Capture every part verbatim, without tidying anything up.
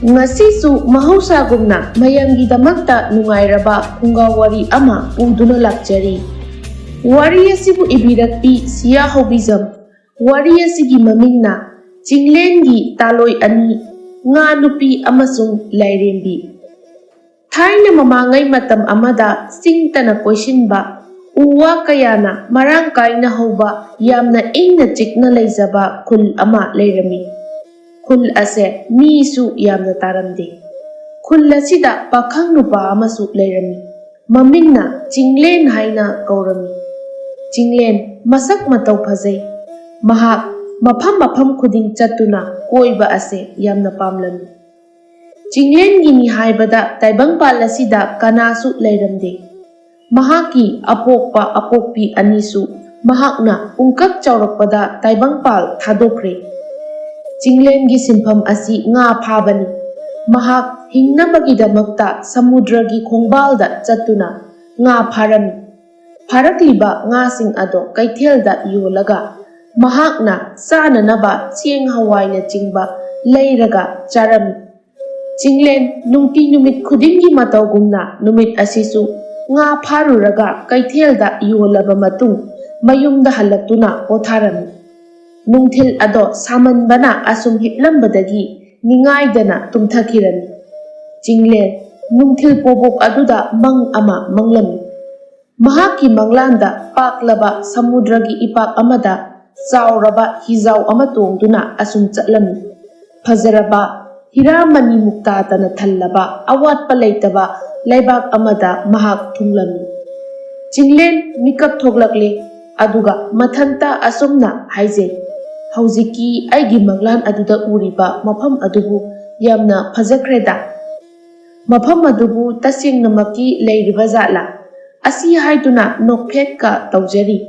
ꯉꯁꯤꯁꯨ ꯃꯍꯧꯁꯥꯒꯨꯝꯅ ꯃꯌꯥꯝꯒꯤꯗꯃꯛꯇ ꯅꯨꯡꯉꯥꯏꯔꯕ ꯐꯨꯡꯒꯥ ꯋꯥꯔꯤ ꯑꯃ ꯄꯨꯗꯨꯅ ꯂꯥꯛꯆꯔꯤ꯫ ꯋꯥꯔꯤ ꯑꯁꯤꯕꯨ ꯏꯕꯤꯔꯛꯄꯤ ꯁꯤꯌꯥ ꯍꯧꯕꯤꯖꯝ꯫ ꯋꯥꯔꯤ ꯑꯁꯤꯒꯤ ꯃꯃꯤꯡꯅ ꯆꯤꯡꯂꯦꯟꯒꯤ ꯇꯥꯂꯣꯏ ꯑꯅꯤ, ꯉꯥ ꯅꯨꯄꯤ ꯑꯃꯁꯨꯡ ꯂꯥꯏꯔꯦꯝꯕꯤ꯫ ꯊꯥꯏꯅ ꯃꯃꯥꯡꯉꯩ ꯃꯇꯝ ꯑꯃꯗ ꯆꯤꯡꯇꯅ ꯀꯣꯏꯁꯤꯟꯕ, ꯎ ꯋꯥ ꯀꯌꯥꯅ ꯃꯔꯥꯡ ꯀꯥꯏꯅ ꯍꯧꯕ, ꯌꯥꯝꯅ ꯏꯪꯅ ꯆꯤꯛꯅ ꯂꯩꯖꯕ ꯈꯨꯜ ꯑꯃ ꯂꯩꯔꯝꯃꯤ꯫ ꯈꯨꯜ ꯑꯁꯦ ꯃꯤꯁꯨ ꯌꯥꯝꯅ ꯇꯥꯔꯝꯗꯦ꯫ ꯈꯨꯜ ꯑꯁꯤꯗ ꯄꯥꯈꯪ ꯅꯨꯄꯥ ꯑꯃꯁꯨ ꯂꯩꯔꯝꯃꯤ꯫ ꯃꯃꯤꯡꯅ ꯆꯤꯡꯂꯦꯟ ꯍꯥꯏꯅ ꯀꯧꯔꯝꯃꯤ꯫ ꯆꯤꯡꯂꯦꯟ ꯃꯁꯛ ꯃꯇꯧ ꯐꯖꯩ꯫ ꯃꯍꯥꯛ ꯃꯐꯝ ꯃꯐꯝ ꯈꯨꯗꯤꯡ ꯆꯠꯇꯨꯅ ꯀꯣꯏꯕ ꯑꯁꯦ ꯌꯥꯝꯅ ꯄꯥꯝꯂꯝꯃꯤ꯫ ꯆꯤꯡꯂꯦꯟꯒꯤꯅꯤ ꯍꯥꯏꯕꯗ ꯇꯥꯏꯕꯪꯄꯥꯜ ꯑꯁꯤꯗ ꯀꯅꯥꯁꯨ ꯂꯩꯔꯝꯗꯦ꯫ ꯃꯍꯥꯛꯀꯤ ꯑꯄꯣꯛꯄ ꯑꯄꯣꯛꯄꯤ ꯑꯅꯤꯁꯨ ꯃꯍꯥꯛꯅ ꯄꯨꯡꯀꯛ ꯆꯥꯎꯔꯛꯄꯗ ꯇꯥꯏꯕꯪꯄꯥꯜ ꯊꯥꯗꯣꯛꯈ꯭ꯔꯦ꯫ ꯆꯤꯡꯂꯦꯟꯒꯤ ꯁꯤꯟꯐꯝ ꯑꯁꯤ ꯉꯥ ꯐꯥꯕꯅꯤ꯫ ꯃꯍꯥꯛ ꯍꯤꯡꯅꯕꯒꯤꯗꯃꯛꯇ ꯁꯃꯨꯗ꯭ꯔꯒꯤ ꯈꯣꯡꯕꯥꯜꯗ ꯆꯠꯇꯨꯅ ꯉꯥ ꯐꯥꯔꯝꯃꯤ꯫ ꯐꯥꯔꯛꯂꯤꯕ ꯉꯥꯁꯤꯡ ꯑꯗꯣ ꯀꯩꯊꯦꯜꯗ ꯌꯣꯜꯂꯒ ꯃꯍꯥꯛꯅ ꯆꯥꯅꯅꯕ ꯆꯦꯡ ꯍꯋꯥꯏꯅꯆꯤꯡꯕ ꯂꯩꯔꯒ ꯆꯥꯔꯝꯃꯤ꯫ ꯆꯤꯡꯂꯦꯟ ꯅꯨꯡꯇꯤ ꯅꯨꯃꯤꯠ ꯈꯨꯗꯤꯡꯒꯤ ꯃꯇꯧꯒꯨꯝꯅ ꯅꯨꯃꯤꯠ ꯑꯁꯤꯁꯨ ꯉꯥ ꯐꯥꯔꯨꯔꯒ ꯀꯩꯊꯦꯜꯗ ꯌꯣꯜꯂꯕ ꯃꯇꯨꯡ ꯃꯌꯨꯝꯗ ꯍꯜꯂꯛꯇꯨꯅ ꯄꯣꯊꯥꯔꯝꯃꯤ꯫ ꯅꯨꯡꯊꯤꯜ ꯑꯗꯣ ꯁꯥꯃꯟꯕꯅ ꯑꯁꯨꯝ ꯍꯤꯞꯂꯝꯕꯗꯒꯤ ꯅꯤꯡꯉꯥꯏꯗꯅ ꯇꯨꯝꯊꯈꯤꯔꯝꯃꯤ꯫ ꯆꯤꯡꯂꯦꯟ ꯅꯨꯡꯊꯤꯜ ꯄꯣꯕꯣꯛ ꯑꯗꯨꯗ ꯃꯪ ꯑꯃ ꯃꯪꯂꯝꯃꯤ꯫ ꯃꯍꯥꯛꯀꯤ ꯃꯪꯂꯥꯟꯗ ꯄꯥꯛꯂꯕ ꯁꯃꯨꯗ꯭ꯔꯒꯤ ꯏꯄꯥꯛ ꯑꯃꯗ ꯆꯥꯎꯔꯕ ꯍꯤꯖꯥꯎ ꯑꯃ ꯇꯣꯡꯗꯨꯅ ꯑꯁꯨꯝ ꯆꯠꯂꯝꯃꯤ꯫ ꯐꯖꯔꯕ ꯍꯤꯔꯥ ꯃꯅꯤ ꯃꯨꯛꯇꯥꯇꯅ ꯊꯜꯂꯕ ꯑꯋꯥꯠꯄ ꯂꯩꯇꯕ ꯂꯩꯕꯥꯛ ꯑꯃꯗ ꯃꯍꯥꯛ ꯊꯨꯡꯂꯝꯃꯤ꯫ ꯆꯤꯡꯂꯦꯟ ꯃꯤꯀꯞ ꯊꯣꯛꯂꯛꯂꯦ, ꯑꯗꯨꯒ ꯃꯊꯟꯇ ꯑꯁꯨꯝꯅ ꯍꯥꯏꯖꯩ, "ꯍꯧꯖꯤꯛꯀꯤ ꯑꯩꯒꯤ ꯃꯪꯂꯥꯟ ꯑꯗꯨꯗ ꯎꯔꯤꯕ ꯃꯐꯝ ꯑꯗꯨꯕꯨ ꯌꯥꯝꯅ ꯐꯖꯈ꯭ꯔꯦꯗ꯫ ꯃꯐꯝ ꯑꯗꯨꯕꯨ ꯇꯁꯦꯡꯅꯃꯛꯀꯤ ꯂꯩꯔꯤꯕ ꯖꯥꯠꯂꯥ?" ꯑꯁꯤ ꯍꯥꯏꯗꯨꯅ ꯅꯣꯛꯐꯦꯠꯀ ꯇꯧꯖꯔꯤ꯫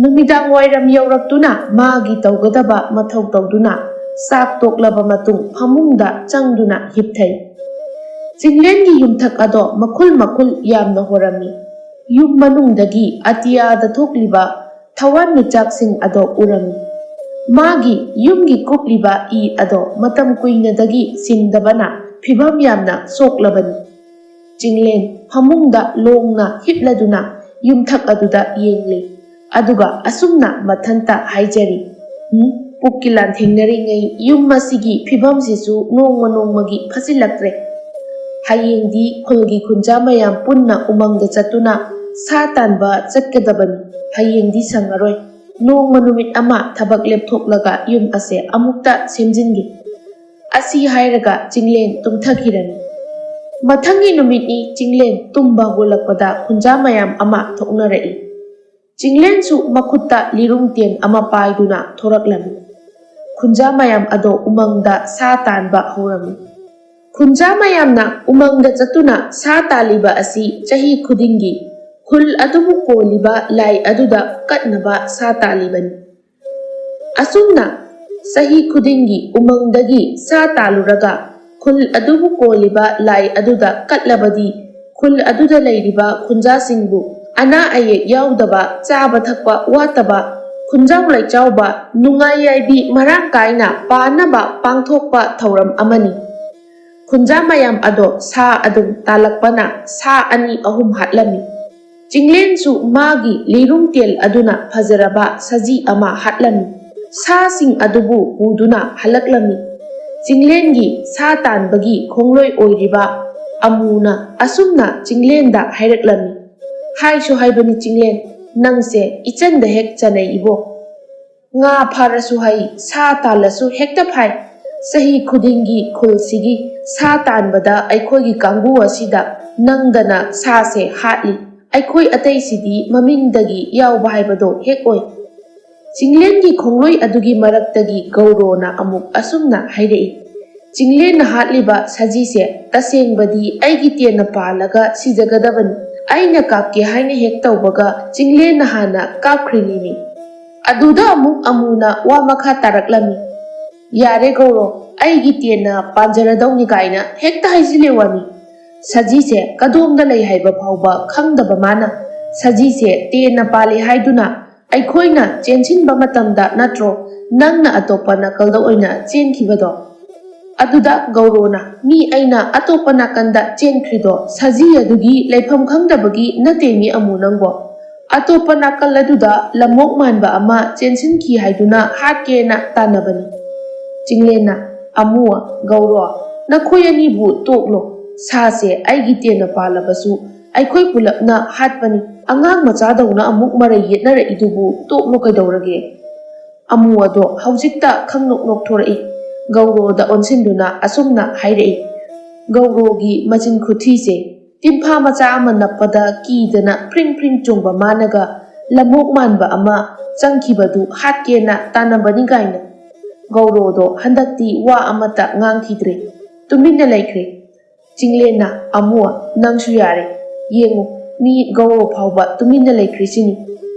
ꯅꯨꯃꯤꯗꯥꯡ ꯋꯥꯏꯔꯝ ꯌꯧꯔꯛꯇꯨꯅ ꯃꯥꯒꯤ ꯇꯧꯒꯗꯕ ꯃꯊꯧ ꯇꯧꯗꯨꯅ ꯆꯥꯛ ꯇꯣꯛꯂꯕ ꯃꯇꯨꯡ ꯐꯃꯨꯡꯗ ꯆꯪꯗꯨꯅ ꯍꯤꯞꯊꯩ꯫ ꯆꯤꯡꯂꯦꯟꯒꯤ ꯌꯨꯝꯊꯛ ꯑꯗꯣ ꯃꯈꯨꯜ ꯃꯈꯨꯜ ꯌꯥꯝꯅ ꯍꯣꯔꯝꯃꯤ꯫ ꯌꯨꯝ ꯃꯅꯨꯡꯗꯒꯤ ꯑꯇꯤꯌꯥꯗ ꯊꯣꯛꯂꯤꯕ ꯊꯋꯥꯟꯃꯤꯆꯥꯛꯁꯤꯡ ꯑꯗꯣ ꯎꯔꯝꯃꯤ꯫ ꯃꯥꯒꯤ ꯌꯨꯝꯒꯤ ꯀꯨꯞꯂꯤꯕ ꯏ ꯑꯗꯣ ꯃꯇꯝ ꯀꯨꯏꯅꯗꯒꯤ ꯁꯤꯟꯗꯕꯅ ꯐꯤꯚꯝ ꯌꯥꯝꯅ ꯁꯣꯛꯂꯕꯅꯤ꯫ ꯆꯤꯡꯂꯦꯟ ꯐꯃꯨꯡꯗ ꯂꯣꯡꯅ ꯍꯤꯞꯂꯗꯨꯅ ꯌꯨꯝꯊꯛ ꯑꯗꯨꯗ ꯌꯦꯡꯂꯤ꯫ ꯑꯗꯨꯒ ꯑꯁꯨꯝꯅ ꯃꯊꯟꯇ ꯍꯥꯏꯖꯔꯤ, "ꯎꯝ, ꯄꯨꯛꯀꯤ ꯂꯥꯟꯊꯦꯡꯅꯔꯤꯉꯩ ꯌꯨꯝ ꯑꯁꯤꯒꯤ ꯐꯤꯚꯝꯁꯤꯁꯨ ꯅꯣꯡꯃ ꯅꯣꯡꯃꯒꯤ ꯐꯠꯁꯤꯜꯂꯛꯇ꯭ꯔꯦ꯫ ꯍꯌꯦꯡꯗꯤ ꯈꯨꯜꯒꯤ ꯈꯨꯟꯖꯥ ꯃꯌꯥꯝ ꯄꯨꯟꯅ ꯎꯃꯪꯗ ꯆꯠꯇꯨꯅ ꯁꯥ ꯇꯥꯟꯕ ꯆꯠꯀꯗꯕꯅꯤ꯫ ꯍꯌꯦꯡꯗꯤ ꯁꯪꯉꯔꯣꯏ꯫ ꯅꯣꯡꯃ ꯅꯨꯃꯤꯠ ꯑꯃ ꯊꯕꯛ ꯂꯦꯞꯊꯣꯛꯂꯒ ꯌꯨꯝ ꯑꯁꯦ ꯑꯃꯨꯛꯇ ꯁꯦꯝꯖꯤꯟꯒꯦ"꯫ ꯑꯁꯤ ꯍꯥꯏꯔꯒ ꯆꯤꯡꯂꯦꯟ ꯇꯨꯝꯊꯈꯤꯔꯝꯃꯤ꯫ ꯃꯊꯪꯒꯤ ꯅꯨꯃꯤꯠꯅꯤ ꯆꯤꯡꯂꯦꯟ ꯇꯨꯝꯕ ꯍꯧꯒꯠꯂꯛꯄꯗ ꯈꯨꯟꯖꯥ ꯃꯌꯥꯝ ꯑꯃ ꯊꯣꯛꯅꯔꯛꯏ꯫ ꯆꯤꯡꯂꯦꯟꯁꯨ ꯃꯈꯨꯠꯇ ꯂꯤꯔꯨꯡ ꯇꯦꯟ ꯑꯃ ꯄꯥꯏꯗꯨꯅ ꯊꯣꯔꯛꯂꯝꯃꯤ꯫ ꯈꯨꯟꯖꯥ ꯃꯌꯥꯝ ꯑꯗꯣ ꯎꯃꯪꯗ ꯁꯥ ꯇꯥꯟꯕ ꯍꯧꯔꯝꯃꯤ꯫ ꯈꯨꯟꯖꯥ ꯃꯌꯥꯝꯅ ꯎꯃꯪꯗ ꯆꯠꯇꯨꯅ ꯁꯥ ꯇꯥꯜꯂꯤꯕ ꯑꯁꯤ ꯆꯍꯤ ꯈꯨꯗꯤꯡꯒꯤ ꯈꯨꯜ ꯑꯗꯨꯕꯨ ꯀꯣꯜꯂꯤꯕ ꯂꯥꯏ ꯑꯗꯨꯗ ꯀꯠꯅꯕ ꯁꯥ ꯇꯥꯜꯂꯤꯕꯅꯤ꯫ ꯑꯁꯨꯝꯅ ꯆꯍꯤ ꯈꯨꯗꯤꯡꯒꯤ ꯎꯃꯪꯗꯒꯤ ꯁꯥ ꯇꯥꯜꯂꯨꯔꯒ ꯈꯨꯜ ꯑꯗꯨꯕꯨ ꯀꯣꯜꯂꯤꯕ ꯂꯥꯏ ꯑꯗꯨꯗ ꯀꯠꯂꯕꯗꯤ ꯈꯨꯜ ꯑꯗꯨꯗ ꯂꯩꯔꯤꯕ ꯈꯨꯟꯖꯥꯁꯤꯡꯕꯨ ꯑꯅꯥ ꯑꯌꯦꯛ ꯌꯥꯎꯗꯕ, ꯆꯥꯕ ꯊꯛꯄ ꯋꯥꯠꯇꯕ, ꯈꯨꯟꯖꯥꯎ ꯂꯩꯆꯥꯎꯕ, ꯅꯨꯡꯉꯥꯏ ꯌꯥꯏꯕꯤ ꯃꯔꯥꯡ ꯀꯥꯏꯅ ꯄꯥꯟꯅꯕ ꯄꯥꯡꯊꯣꯛꯄ ꯊꯧꯔꯝ ꯑꯃꯅꯤ꯫ ꯈꯨꯟꯖꯥ ꯃꯌꯥꯝ ꯑꯗꯣ ꯁꯥ ꯑꯗꯨꯝ ꯇꯥꯜꯂꯛꯄꯅ ꯁꯥ ꯑꯅꯤ ꯑꯍꯨꯝ ꯍꯥꯠꯂꯝꯃꯤ꯫ ꯆꯤꯡꯂꯦꯟꯁꯨ ꯃꯥꯒꯤ ꯂꯤꯔꯨꯡ ꯇꯦꯜ ꯑꯗꯨꯅ ꯐꯖꯔꯕ ꯁꯖꯤ ꯑꯃ ꯍꯥꯠꯂꯝꯃꯤ꯫ ꯁꯥꯁꯤꯡ ꯑꯗꯨꯕꯨ ꯄꯨꯗꯨꯅ ꯍꯜꯂꯛꯂꯝꯃꯤ꯫ ꯆꯤꯡꯂꯦꯟꯒꯤ ꯁꯥ ꯇꯥꯟꯕꯒꯤ ꯈꯣꯡꯂꯣꯏ ꯑꯣꯏꯔꯤꯕ ꯑꯃꯨꯅ ꯑꯁꯨꯝꯅ ꯆꯤꯡꯂꯦꯟꯗ ꯍꯥꯏꯔꯛꯂꯝꯃꯤ, "ꯍꯥꯏꯁꯨ ꯍꯥꯏꯕꯅꯤ ꯆꯤꯡꯂꯦꯟ, ꯅꯪꯁꯦ ꯏꯆꯟꯗ ꯍꯦꯛ ꯆꯟꯅꯩ ꯏꯕꯣ꯫ ꯉꯥ ꯐꯥꯔꯁꯨ ꯍꯩ, ꯁꯥ ꯇꯥꯜꯂꯁꯨ ꯍꯦꯛꯇ ꯐꯥꯏ꯫ ꯆꯍꯤ ꯈꯨꯗꯤꯡꯒꯤ ꯈꯨꯜꯁꯤꯒꯤ ꯁꯥ ꯇꯥꯟꯕꯗ ꯑꯩꯈꯣꯏꯒꯤ ꯀꯥꯡꯕꯨ ꯑꯁꯤꯗ ꯅꯪꯗꯅ ꯁꯥꯁꯦ ꯍꯥꯠꯂꯤ꯫ ꯑꯩꯈꯣꯏ ꯑꯇꯩꯁꯤꯗꯤ ꯃꯃꯤꯡꯗꯒꯤ ꯌꯥꯎꯕ ꯍꯥꯏꯕꯗꯣ ꯍꯦꯛ ꯑꯣꯏ"꯫ ꯆꯤꯡꯂꯦꯟꯒꯤ ꯈꯣꯡꯂꯣꯏ ꯑꯗꯨꯒꯤ ꯃꯔꯛꯇꯒꯤ ꯒꯧꯔꯣꯅ ꯑꯃꯨꯛ ꯑꯁꯨꯝꯅ ꯍꯥꯏꯔꯛꯏ, "ꯆꯤꯡꯂꯦꯟꯅ ꯍꯥꯠꯂꯤꯕ ꯁꯖꯤꯁꯦ ꯇꯁꯦꯡꯕꯗꯤ ꯑꯩꯒꯤ ꯇꯦꯟꯅ ꯄꯥꯜꯂꯒ ꯁꯤꯖꯒꯗꯕꯅꯤ꯫ ꯑꯩꯅ ꯀꯥꯞꯀꯦ ꯍꯥꯏꯅ ꯍꯦꯛ ꯇꯧꯕꯒ ꯆꯤꯡꯂꯦꯟꯅ ꯍꯥꯟꯅ ꯀꯥꯞꯈ꯭ꯔꯤꯅꯤꯅꯦ"꯫ ꯑꯗꯨꯗ ꯑꯃꯨꯛ ꯑꯃꯨꯅ ꯋꯥ ꯃꯈꯥ ꯇꯥꯔꯛꯂꯝꯃꯤ, "ꯌꯥꯔꯦ ꯒꯧꯔꯣ, ꯑꯩꯒꯤ ꯇꯦꯟꯅ ꯄꯥꯟꯖꯔꯗꯧꯅꯤ ꯀꯥꯏꯅ ꯍꯦꯛꯇ ꯍꯥꯏꯖꯤꯜꯂꯦ ꯋꯥꯅꯤ꯫ ꯁꯖꯤꯁꯦ ꯀꯗꯣꯝꯗ ꯂꯩ ꯍꯥꯏꯕ ꯐꯥꯎꯕ ꯈꯪꯗꯕ ꯃꯥꯅ ꯁꯖꯤꯁꯦ ꯇꯦꯟꯅ ꯄꯥꯜꯂꯤ ꯍꯥꯏꯗꯨꯅ ꯑꯩꯈꯣꯏꯅ ꯆꯦꯟꯁꯤꯟꯕ ꯃꯇꯝꯗ ꯅꯠꯇ꯭ꯔꯣ ꯅꯪꯅ ꯑꯇꯣꯞꯄ ꯅꯥꯀꯜꯗ ꯑꯣꯏꯅ ꯆꯦꯟꯈꯤꯕꯗꯣ? ꯑꯗꯨꯗ ꯒꯧꯔꯣꯅ, "ꯃꯤ ꯑꯩꯅ ꯑꯇꯣꯞꯄ ꯅꯥꯀꯟꯗ ꯆꯦꯟꯈ꯭ꯔꯤꯗꯣ ꯁꯖꯤ ꯑꯗꯨꯒꯤ ꯂꯩꯐꯝ ꯈꯪꯗꯕꯒꯤ ꯅꯠꯇꯦꯅꯤ ꯑꯃꯨ ꯅꯪꯕꯣ꯫ ꯑꯇꯣꯞꯄ ꯅꯥꯀꯜ ꯑꯗꯨꯗ ꯂꯝꯃꯣꯛ ꯃꯥꯟꯕ ꯑꯃ ꯆꯦꯟꯁꯤꯟꯈꯤ ꯍꯥꯏꯗꯨꯅ ꯍꯥꯠꯀꯦꯅ ꯇꯥꯟꯅꯕꯅꯤ꯫" ꯆꯤꯡꯂꯦꯟꯅ, "ꯑꯃꯨ, ꯒꯧꯔꯣ, ꯅꯈꯣꯏ ꯑꯅꯤꯕꯨ ꯇꯣꯛꯂꯣ꯫ ꯁꯥꯁꯦ ꯑꯩꯒꯤ ꯇꯦꯟꯅ ꯄꯥꯜꯂꯕꯁꯨ ꯑꯩꯈꯣꯏ ꯄꯨꯂꯞꯅ ꯍꯥꯠꯄꯅꯤ꯫ ꯑꯉꯥꯡ ꯃꯆꯥꯗꯧꯅ ꯑꯃꯨꯛ ꯃꯔꯩ ꯌꯦꯠꯅꯔꯛꯏꯗꯨꯕꯨ ꯇꯣꯛꯂꯣ ꯀꯩꯗꯧꯔꯒꯦ?" ꯑꯃꯨ ꯑꯗꯣ ꯍꯧꯖꯤꯛꯇ ꯈꯪꯅꯣꯛ ꯅꯣꯛꯊꯣꯔꯛꯏ꯫ ꯒꯧꯔꯣꯗ ꯑꯣꯟꯁꯤꯟꯗꯨꯅ ꯑꯁꯨꯝꯅ ꯍꯥꯏꯔꯛꯏ꯫ ꯒꯧꯔꯣꯒꯤ ꯃꯆꯤꯟ ꯈꯨꯊꯤꯁꯦ ꯇꯤꯟꯐꯥ ꯃꯆꯥ ꯑꯃ ꯅꯞꯄꯗ ꯀꯤꯗꯅ ꯐ꯭ꯔꯤꯡ ꯐ꯭ꯔꯤꯡ ꯆꯣꯡꯕ ꯃꯥꯅꯒ ꯂꯝꯃꯣꯛ ꯃꯥꯟꯕ ꯑꯃ ꯆꯪꯈꯤꯕꯗꯨ ꯍꯥꯠꯀꯦꯅ ꯇꯥꯟꯅꯕꯅꯤ ꯀꯥꯏꯅ꯫ ꯒꯧꯔꯣꯗꯣ ꯍꯟꯗꯛꯇꯤ ꯋꯥ ꯑꯃꯠꯇ ꯉꯥꯡꯈꯤꯗ꯭ꯔꯦ꯫ ꯇꯨꯃꯤꯟꯅ ꯂꯩꯈ꯭ꯔꯦ꯫ ꯆꯤꯡꯂꯦꯟꯅ, "ꯑꯃꯨ, ꯅꯪꯁꯨ ꯌꯥꯔꯦ꯫ ꯌꯦꯡꯉꯨ, ꯃꯤ ꯒꯧꯔꯣ ꯐꯥꯎꯕ ꯇꯨꯃꯤꯟꯅ ꯂꯩꯈ꯭ꯔꯤꯁꯤꯅꯤ꯫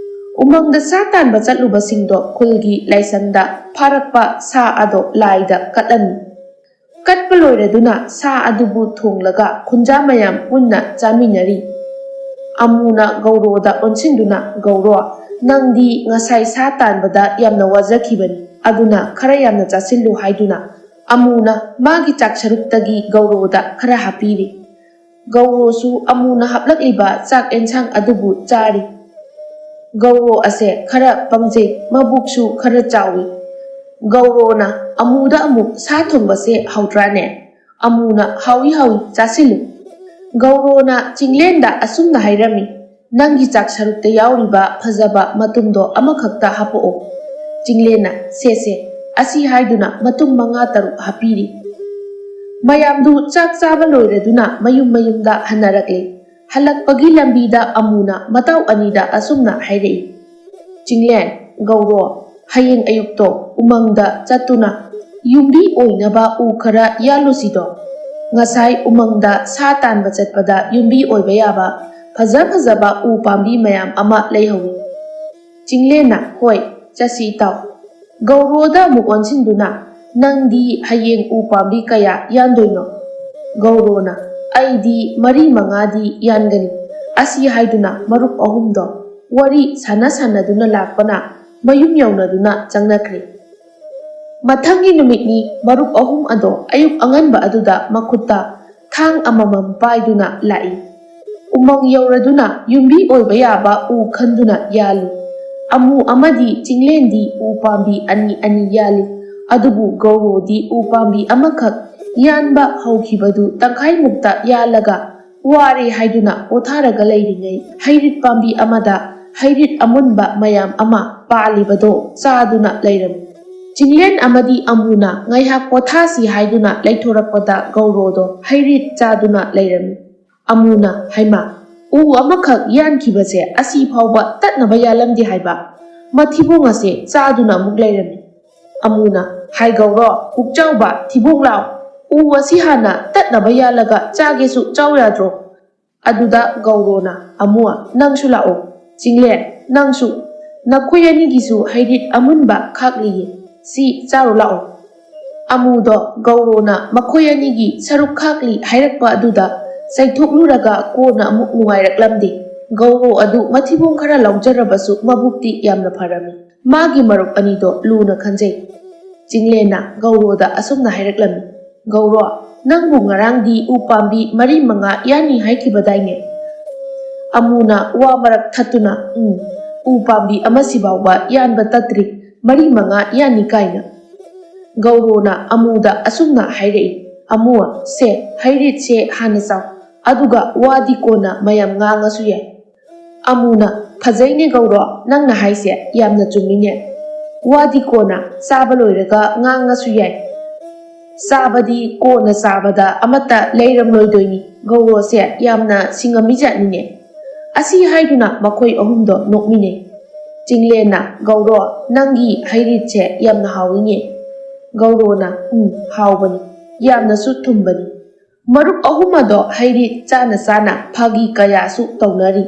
ꯎꯃꯪꯗ ꯁꯥ ꯇꯥꯟꯕ ꯆꯠꯂꯨꯕꯁꯤꯡꯗꯣ ꯈꯨꯜꯒꯤ ꯂꯥꯏꯁꯪꯗ ꯐꯥꯔꯛꯄ ꯁꯥ ꯑꯗꯣ ꯂꯥꯏꯗ ꯀꯠꯂꯝꯃꯤ꯫ ꯀꯠꯄ ꯂꯣꯏꯔꯗꯨꯅ ꯁꯥ ꯑꯗꯨꯕꯨ ꯊꯣꯡꯂꯒ ꯈꯨꯟꯖꯥ ꯃꯌꯥꯝ ꯄꯨꯟꯅ ꯆꯥꯃꯤꯟꯅꯔꯤ꯫" ꯑꯃꯨꯅ ꯒꯧꯔꯣꯗ ꯑꯣꯟꯁꯤꯟꯗꯨꯅ, "ꯒꯧꯔꯣ, ꯅꯪꯗꯤ ꯉꯁꯥꯏ ꯁꯥ ꯇꯥꯟꯕꯗ ꯌꯥꯝꯅ ꯋꯥꯖꯈꯤꯕꯅꯤ, ꯑꯗꯨꯅ ꯈꯔ ꯌꯥꯝꯅ ꯆꯥꯁꯤꯜꯂꯨ" ꯍꯥꯏꯗꯨꯅ ꯑꯃꯨꯅ ꯃꯥꯒꯤ ꯆꯥꯛ ꯁꯔꯨꯛꯇꯒꯤ ꯒꯧꯔꯣꯗ ꯈꯔ ꯍꯥꯞꯄꯤꯔꯤ꯫ ꯒꯧꯔꯣꯁꯨ ꯑꯃꯨꯅ ꯍꯥꯞꯂꯛꯂꯤꯕ ꯆꯥꯛ ꯑꯦꯟꯁꯥꯡ ꯑꯗꯨꯕꯨ ꯆꯥꯔꯤ꯫ ꯒꯧꯔꯣ ꯑꯁꯦ ꯈꯔ ꯄꯪꯖꯩ, ꯃꯕꯨꯛꯁꯨ ꯈꯔ ꯆꯥꯎꯏ꯫ ꯒꯧꯔꯣꯅ ꯑꯃꯨꯗ ꯑꯃꯨꯛ, "ꯁꯥ ꯊꯣꯡꯕꯁꯦ ꯍꯥꯎꯇ꯭ꯔꯥꯅꯦ?" ꯑꯃꯨꯅ, "ꯍꯥꯎꯏ, ꯍꯥꯎꯏ, ꯆꯥꯁꯤꯜꯂꯨ꯫" ꯒꯧꯔꯣꯅ ꯆꯤꯡꯂꯦꯟꯗ ꯑꯁꯨꯝꯅ ꯍꯥꯏꯔꯝꯃꯤ, "ꯅꯪꯒꯤ ꯆꯥꯛ ꯁꯔꯨꯛꯇ ꯌꯥꯎꯔꯤꯕ ꯐꯖꯕ ꯃꯇꯨꯝꯗꯣ ꯑꯃꯈꯛꯇ ꯍꯥꯞꯄꯛꯑꯣ꯫" ꯆꯤꯡꯂꯦꯟꯅ, "ꯁꯦ, ꯁꯦ", ꯑꯁꯤ ꯍꯥꯏꯗꯨꯅ ꯃꯇꯨꯝ ꯃꯉꯥ ꯇꯔꯨꯛ ꯍꯥꯞꯄꯤꯔꯤ꯫ ꯃꯌꯥꯝꯗꯨ ꯆꯥꯛ ꯆꯥꯕ ꯂꯣꯏꯔꯗꯨꯅ ꯃꯌꯨꯝ ꯃꯌꯨꯝꯗ ꯍꯟꯅꯔꯛꯂꯦ꯫ ꯍꯜꯂꯛꯄꯒꯤ ꯂꯝꯕꯤꯗ ꯑꯃꯨꯅ ꯃꯇꯥꯎ ꯑꯅꯤꯗ ꯑꯁꯨꯝꯅ ꯍꯥꯏꯔꯛꯏ, "ꯆꯤꯡꯂꯦꯟ, ꯒꯧꯔꯣ, ꯍꯌꯦꯡ ꯑꯌꯨꯛꯇꯣ ꯎꯃꯪꯗ ꯆꯠꯇꯨꯅ ꯌꯨꯝꯕꯤ ꯑꯣꯏꯅꯕ ꯎ ꯈꯔ ꯌꯥꯜꯂꯨꯁꯤꯗꯣ꯫ ꯉꯁꯥꯏ ꯎꯃꯪꯗ ꯁꯥ ꯇꯥꯟꯕ ꯆꯠꯄꯗ ꯌꯨꯝꯕꯤ ꯑꯣꯏꯕ ꯌꯥꯕ ꯐꯖ ꯐꯖꯕ ꯎ ꯄꯥꯝꯕꯤ ꯃꯌꯥꯝ ꯑꯃ ꯂꯩꯍꯧꯏ꯫" ꯆꯤꯡꯂꯦꯟꯅ, "ꯍꯣꯏ, ꯆꯠꯁꯤ ꯏꯇꯥꯎ꯫" ꯒꯧꯔꯣꯗ ꯑꯃꯨꯛ ꯑꯣꯟꯁꯤꯟꯗꯨꯅ, "ꯅꯪꯗꯤ ꯍꯌꯦꯡ ꯎ ꯄꯥꯝꯕꯤ ꯀꯌꯥ ꯌꯥꯟꯗꯣꯏꯅꯣ?" ꯒꯧꯔꯣꯅ, "ꯑꯩꯗꯤ ꯃꯔꯤ ꯃꯉꯥꯗꯤ ꯌꯥꯟꯒꯅꯤ꯫" ꯑꯁꯤ ꯍꯥꯏꯗꯨꯅ ꯃꯔꯨꯞ ꯑꯍꯨꯝꯗꯣ ꯋꯥꯔꯤ ꯁꯥꯟꯅ ꯁꯥꯟꯅꯗꯨꯅ ꯂꯥꯛꯄꯅ ꯃꯌꯨꯝ ꯌꯧꯅꯗꯨꯅ ꯆꯪꯅꯈ꯭ꯔꯦ꯫ ꯃꯊꯪꯒꯤ ꯅꯨꯃꯤꯠꯅꯤ꯫ ꯃꯔꯨꯞ ꯑꯍꯨꯝ ꯑꯗꯣ ꯑꯌꯨꯛ ꯑꯉꯟꯕ ꯑꯗꯨꯗ ꯃꯈꯨꯠꯇ ꯊꯥꯡ ꯑꯃꯃꯝ ꯄꯥꯏꯗꯨꯅ ꯂꯥꯛꯏ꯫ ꯎꯃꯪ ꯌꯧꯔꯗꯨꯅ ꯌꯨꯝꯕꯤ ꯑꯣꯏꯕ ꯌꯥꯕ ꯎ ꯈꯟꯗꯨꯅ ꯌꯥꯜꯂꯤ꯫ ꯑꯃꯨ ꯑꯃꯗꯤ ꯆꯤꯡꯂꯦꯟꯗꯤ ꯎ ꯄꯥꯝꯕꯤ ꯑꯅꯤ ꯑꯅꯤ ꯌꯥꯜꯂꯤ꯫ ꯑꯗꯨꯕꯨ ꯒꯧꯔꯣꯗꯤ ꯎ ꯄꯥꯝꯕꯤ ꯑꯃꯈꯛ ꯌꯥꯟꯕ ꯍꯧꯈꯤꯕꯗꯨ ꯇꯪꯈꯥꯏꯃꯨꯛꯇ ꯌꯥꯜꯂꯒ ꯋꯥꯔꯦ ꯍꯥꯏꯗꯨꯅ ꯄꯣꯊꯥꯔꯒ ꯂꯩꯔꯤꯉꯩ, ꯍꯩꯔꯤꯠ ꯄꯥꯝꯕꯤ ꯑꯃꯗ ꯍꯩꯔꯤꯠ ꯑꯃꯨꯟꯕ ꯃꯌꯥꯝ ꯑꯃ ꯄꯥꯜꯂꯤꯕꯗꯣ ꯆꯥꯗꯨꯅ ꯂꯩꯔꯝꯃꯤ꯫ ꯆꯤꯡꯂꯦꯟ ꯑꯃꯗꯤ ꯑꯃꯨꯅ ꯉꯥꯏꯍꯥꯛ ꯄꯣꯊꯥꯁꯤ ꯍꯥꯏꯗꯨꯅ ꯂꯩꯊꯣꯔꯛꯄꯗ ꯒꯧꯔꯣꯗꯣ ꯍꯩꯔꯤꯠ ꯆꯥꯗꯨꯅ ꯂꯩꯔꯝꯃꯤ꯫ ꯑꯃꯨꯅ, "ꯍꯩꯃꯥ, ꯎ ꯑꯃꯈꯛ ꯌꯥꯟꯈꯤꯕꯁꯦ ꯑꯁꯤ ꯐꯥꯎꯕ ꯇꯠꯅꯕ ꯌꯥꯜꯂꯝꯗꯦ ꯍꯥꯏꯕ? ꯃꯊꯤꯕꯣꯡ ꯑꯁꯦ ꯆꯥꯗꯨꯅ ꯑꯃꯨꯛ ꯂꯩꯔꯝꯃꯤ꯫" ꯑꯃꯨꯅ, "ꯍꯥꯏ ꯒꯧꯔꯣ, ꯄꯨꯛꯆꯥꯎꯕ, ꯊꯤꯕꯣꯡ ꯂꯥꯎ, ꯎ ꯑꯁꯤ ꯍꯥꯟꯅ ꯇꯠꯅꯕ ꯌꯥꯜꯂꯒ ꯆꯥꯒꯦꯁꯨ ꯆꯥꯎ ꯌꯥꯗ꯭ꯔꯣ?" ꯑꯗꯨꯗ ꯒꯧꯔꯣꯅ, "ꯑꯃꯨ, ꯅꯪꯁꯨ ꯂꯥꯛꯑꯣ꯫" "ꯆꯤꯡꯂꯦꯟ, ꯅꯪꯁꯨ, ꯅꯈꯣꯏ ꯑꯅꯤꯒꯤꯁꯨ ꯍꯩꯔꯤꯠ ꯑꯃꯨꯟꯕ ꯈꯥꯛꯂꯤꯌꯦ, ꯁꯤ ꯆꯥꯔꯨ ꯂꯥꯛꯑꯣ꯫" ꯑꯃꯨꯗꯣ ꯒꯧꯔꯣꯅ ꯃꯈꯣꯏ ꯑꯅꯤꯒꯤ ꯁꯔꯨꯛ ꯈꯥꯛꯂꯤ ꯍꯥꯏꯔꯛꯄ ꯑꯗꯨꯗ ꯆꯩꯊꯣꯛꯂꯨꯔꯒ ꯀꯣꯟꯅ ꯑꯃꯨꯛ ꯅꯨꯡꯉꯥꯏꯔꯛꯂꯝꯗꯦ꯫ ꯒꯧꯔꯣ ꯑꯗꯨ ꯃꯊꯤꯕꯣꯡ ꯈꯔ ꯂꯥꯎꯖꯔꯕꯁꯨ ꯃꯕꯨꯛꯇꯤ ꯌꯥꯝꯅ ꯐꯔꯝꯃꯤ꯫ ꯃꯥꯒꯤ ꯃꯔꯨꯞ ꯑꯅꯤꯗꯣ ꯂꯨꯅ ꯈꯟꯖꯩ꯫ ꯆꯤꯡꯂꯦꯟꯅ ꯒꯧꯔꯣꯗ ꯑꯁꯨꯝꯅ ꯍꯥꯏꯔꯛꯂꯝꯃꯤ, "ꯒꯧꯔꯣ, ꯅꯪꯕꯨ ꯉꯔꯥꯡꯗꯤ ꯎ ꯄꯥꯝꯕꯤ ꯃꯔꯤ ꯃꯉꯥ ꯌꯥꯟꯅꯤ ꯍꯥꯏꯈꯤꯕꯗꯥꯏꯅꯦ?" ꯑꯃꯨꯅ ꯋꯥ ꯃꯔꯛ ꯊꯠꯇꯨꯅ, "ꯎꯝ, ꯎ ꯄꯥꯝꯕꯤ ꯑꯃꯁꯤ ꯐꯥꯎꯕ ꯌꯥꯟꯕ ꯇꯠꯇ꯭ꯔꯤ, ꯃꯔꯤ ꯃꯉꯥ ꯌꯥꯟꯅꯤ ꯀꯥꯏꯅ?" ꯒꯧꯔꯣꯅ ꯑꯃꯨꯗ ꯑꯁꯨꯝꯅ ꯍꯥꯏꯔꯛꯏ, "ꯑꯃꯨ, ꯁꯦ, ꯍꯩꯔꯤꯠꯁꯦ ꯍꯥꯟꯅ ꯆꯥꯎ, ꯑꯗꯨꯒ ꯋꯥꯗꯤ ꯀꯣꯟꯅ ꯃꯌꯥꯝ ꯉꯥꯡꯉꯁꯨ ꯌꯥꯏ꯫" ꯑꯃꯨꯅ, "ꯐꯖꯩꯅꯦ ꯒꯧꯔꯣ, ꯅꯪꯅ ꯍꯥꯏꯁꯦ ꯌꯥꯝꯅ ꯆꯨꯝꯃꯤꯅꯦ꯫ ꯋꯥꯗꯤ ꯀꯣꯟꯅ, ꯆꯥꯕ ꯂꯣꯏꯔꯒ ꯉꯥꯡꯉꯁꯨ ꯌꯥꯏ꯫ ꯆꯥꯕꯗꯤ ꯀꯣꯟꯅ ꯆꯥꯕꯗ ꯑꯃꯠꯇ ꯂꯩꯔꯝꯂꯣꯏꯗꯣꯏꯅꯤ꯫ ꯒꯧꯔꯣꯁꯦ ꯌꯥꯝꯅ ꯁꯤꯡꯉꯝꯃꯤꯖꯥꯠꯅꯤꯅꯦ꯫" ꯑꯁꯤ ꯍꯥꯏꯗꯨꯅ ꯃꯈꯣꯏ ꯑꯍꯨꯝꯗꯣ ꯅꯣꯛꯃꯤꯟꯅꯩ꯫ ꯆꯤꯡꯂꯦꯟꯅ, "ꯒꯧꯔꯣ, ꯅꯪꯒꯤ ꯍꯩꯔꯤꯠꯁꯦ ꯌꯥꯝꯅ ꯍꯥꯎꯏꯅꯦ꯫" ꯒꯧꯔꯣꯅ, "ꯎꯝ, ꯍꯥꯎꯕꯅꯤ, ꯌꯥꯝꯅꯁꯨ ꯊꯨꯝꯕꯅꯤ꯫" ꯃꯔꯨꯞ ꯑꯍꯨꯝ ꯑꯗꯣ ꯍꯩꯔꯤꯠ ꯆꯥꯅ ꯆꯥꯅ ꯐꯥꯒꯤ ꯀꯌꯥꯁꯨ ꯇꯧꯅꯔꯤ꯫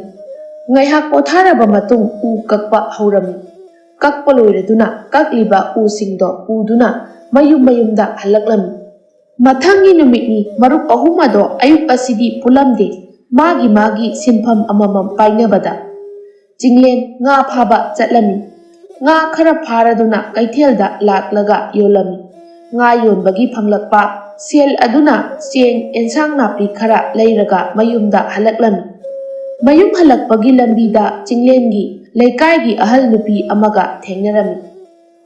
ꯉꯥꯏꯍꯥꯛ ꯄꯣꯊꯥꯔꯕ ꯃꯇꯨꯡ ꯎ ꯀꯛꯄ ꯍꯧꯔꯝꯃꯤ꯫ ꯀꯛꯄ ꯂꯣꯏꯔꯗꯨꯅ ꯀꯛꯂꯤꯕ ꯎꯁꯤꯡꯗꯣ ꯄꯨꯗꯨꯅ ꯃꯌꯨꯝ ꯃꯌꯨꯝꯗ ꯍꯜꯂꯛꯂꯝꯃꯤ꯫ ꯃꯊꯪꯒꯤ ꯅꯨꯃꯤꯠꯅꯤ꯫ ꯃꯔꯨꯞ ꯑꯍꯨꯝ ꯑꯗꯣ ꯑꯌꯨꯛ ꯑꯁꯤꯗꯤ ꯄꯨꯜꯂꯝꯗꯦ꯫ ꯃꯥꯒꯤ ꯃꯥꯒꯤ ꯁꯤꯟꯐꯝ ꯑꯃꯃꯝ ꯄꯥꯏꯅꯕꯗ꯫ ꯆꯤꯡꯂꯦꯟ ꯉꯥ ꯐꯥꯕ ꯆꯠꯂꯝꯃꯤ꯫ ꯉꯥ ꯈꯔ ꯐꯥꯔꯗꯨꯅ ꯀꯩꯊꯦꯜꯗ ꯂꯥꯛꯂꯒ ꯌꯣꯜꯂꯝꯃꯤ꯫ ꯉꯥ ꯌꯣꯟꯕꯒꯤ ꯐꯪꯂꯛꯄ ꯁꯦꯜ ꯑꯗꯨꯅ ꯆꯦꯡ, ꯑꯦꯟꯁꯥꯡ ꯅꯥꯄꯤ ꯈꯔ ꯂꯩꯔꯒ ꯃꯌꯨꯝꯗ ꯍꯜꯂꯛꯂꯝꯃꯤ꯫ ꯃꯌꯨꯝ ꯍꯜꯂꯛꯄꯒꯤ ꯂꯝꯕꯤꯗ ꯆꯤꯡꯂꯦꯟꯒꯤ ꯂꯩꯀꯥꯏꯒꯤ ꯑꯍꯜ ꯅꯨꯄꯤ ꯑꯃꯒ ꯊꯦꯡꯅꯔꯝꯃꯤ꯫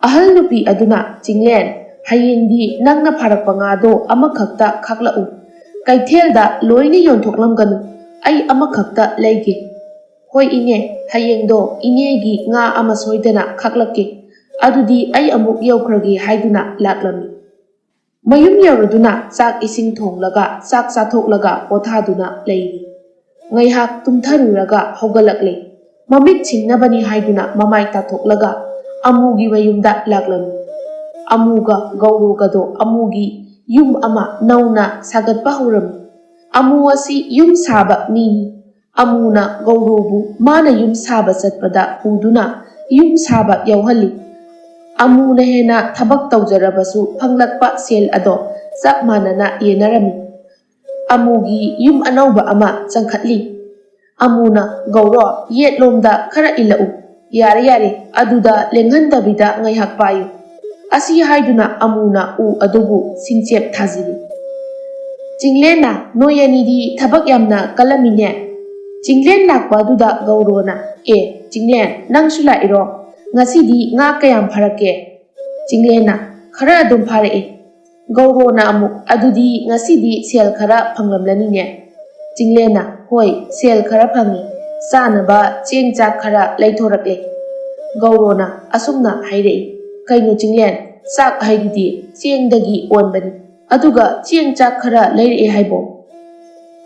ꯑꯍꯜ ꯅꯨꯄꯤ ꯑꯗꯨꯅ, "ꯆꯤꯡꯂꯦꯟ, ꯍꯌꯦꯡꯗꯤ ꯅꯪꯅ ꯐꯥꯔꯛꯄ ꯉꯥꯗꯣ ꯑꯃꯈꯛꯇ ꯈꯥꯛꯂꯛꯎ꯫ ꯀꯩꯊꯦꯜꯗ ꯂꯣꯏꯅ ꯌꯣꯟꯊꯣꯛꯂꯝꯒꯅꯨ, ꯑꯩ ꯑꯃꯈꯛꯇ ꯂꯩꯒꯦ꯫" "ꯍꯣꯏ ꯏꯅꯦ, ꯍꯌꯦꯡꯗꯣ ꯏꯅꯦꯒꯤ ꯉꯥ ꯑꯃ ꯁꯣꯏꯗꯅ ꯈꯥꯛꯂꯛꯀꯦ꯫ ꯑꯗꯨꯗꯤ ꯑꯩ ꯑꯃꯨꯛ ꯌꯧꯈ꯭ꯔꯒꯦ" ꯍꯥꯏꯗꯨꯅ ꯂꯥꯛꯂꯝꯃꯤ꯫ ꯃꯌꯨꯝ ꯌꯧꯔꯗꯨꯅ ꯆꯥꯛ ꯏꯁꯤꯡ ꯊꯣꯡꯂꯒ ꯆꯥꯛ ꯆꯥꯊꯣꯛꯂꯒ ꯄꯣꯊꯥꯗꯨꯅ ꯂꯩꯔꯤ꯫ ꯉꯥꯏꯍꯥꯛ ꯇꯨꯝꯊꯔꯨꯔꯒ ꯍꯧꯒꯠꯂꯛꯂꯦ꯫ ꯃꯃꯤꯠ ꯁꯤꯡꯅꯕꯅꯤ ꯍꯥꯏꯗꯨꯅ ꯃꯃꯥꯏ ꯇꯥꯊꯣꯛꯂꯒ ꯑꯃꯨꯒꯤ ꯃꯌꯨꯝꯗ ꯂꯥꯛꯂꯝꯃꯤ꯫ ꯑꯃꯨꯒ ꯒꯧꯔꯣꯒꯗꯣ ꯑꯃꯨꯒꯤ ꯌꯨꯝ ꯑꯃ ꯅꯧꯅ ꯁꯥꯒꯠꯄ ꯍꯧꯔꯝꯃꯤ꯫ ꯑꯃꯨ ꯑꯁꯤ ꯌꯨꯝ ꯁꯥꯕ ꯃꯤꯅꯤ꯫ ꯑꯃꯨꯅ ꯒꯧꯔꯣꯕꯨ ꯃꯥꯅ ꯌꯨꯝ ꯁꯥꯕ ꯆꯠꯄꯗ ꯄꯨꯗꯨꯅ ꯌꯨꯝ ꯁꯥꯕ ꯌꯥꯎꯍꯜꯂꯤ꯫ ꯑꯃꯨꯅ ꯍꯦꯟꯅ ꯊꯕꯛ ꯇꯧꯖꯔꯕꯁꯨ ꯐꯪꯂꯛꯄ ꯁꯦꯜ ꯑꯗꯣ ꯆꯞ ꯃꯥꯟꯅꯅ ꯌꯦꯟꯅꯔꯝꯃꯤ꯫ ꯑꯃꯨꯒꯤ ꯌꯨꯝ ꯑꯅꯧꯕ ꯑꯃ ꯆꯪꯈꯠꯂꯤ꯫ ꯑꯃꯨꯅ, "ꯒꯧꯔꯣ, ꯌꯦꯠꯂꯣꯝꯗ ꯈꯔ ꯏꯜꯂꯛꯎ꯫" "ꯌꯥꯔꯦ, ꯌꯥꯔꯦ, ꯑꯗꯨꯗ ꯂꯦꯡꯍꯟꯗꯕꯤꯗ ꯉꯥꯏꯍꯥꯛ ꯄꯥꯏꯌꯨ꯫" ꯑꯁꯤ ꯍꯥꯏꯗꯨꯅ ꯑꯃꯨꯅ ꯎ ꯑꯗꯨꯕꯨ ꯁꯤꯡꯆꯦꯞ ꯊꯥꯖꯤꯜꯂꯤ꯫ "ꯆꯤꯡꯂꯦꯟꯅ, ꯅꯣꯏ ꯑꯅꯤꯗꯤ ꯊꯕꯛ ꯌꯥꯝꯅ ꯀꯜꯂꯝꯃꯤꯅꯦ꯫" ꯆꯤꯡꯂꯦꯟ ꯂꯥꯛꯄ ꯑꯗꯨꯗ ꯒꯧꯔꯣꯅ, "ꯑꯦ, ꯆꯤꯡꯂꯦꯟ, ꯅꯪꯁꯨ ꯂꯥꯛꯏꯔꯣ? ꯉꯁꯤꯗꯤ ꯉꯥ ꯀꯌꯥꯝ ꯐꯥꯔꯛꯀꯦ?" ꯆꯤꯡꯂꯦꯟꯅ, "ꯈꯔ ꯑꯗꯨꯝ ꯐꯥꯔꯛꯑꯦ꯫" ꯒꯧꯔꯣꯅ ꯑꯃꯨꯛ, "ꯑꯗꯨꯗꯤ ꯉꯁꯤꯗꯤ ꯁꯦꯜ ꯈꯔ ꯐꯪꯂꯝꯂꯅꯤꯅꯦ?" ꯆꯤꯡꯂꯦꯟꯅ, "ꯍꯣꯏ, ꯁꯦꯜ ꯈꯔ ꯐꯪꯉꯤ꯫ ꯆꯥꯅꯕ ꯆꯦꯡ ꯆꯥꯛ ꯈꯔ ꯂꯩꯊꯣꯔꯛꯂꯦ꯫" ꯒꯧꯔꯣꯅ ꯑꯁꯨꯝꯅ ꯍꯥꯏꯔꯛꯏ, "ꯀꯩꯅꯣ ꯆꯤꯡꯂꯦꯟ, ꯆꯥꯛ ꯍꯥꯏꯗꯨꯗꯤ ꯆꯦꯡꯗꯒꯤ ꯑꯣꯟꯕꯅꯤ, ꯑꯗꯨꯒ ꯆꯦꯡ ꯆꯥꯛ ꯈꯔ ꯂꯩꯔꯛꯑꯦ ꯍꯥꯏꯕꯣ?"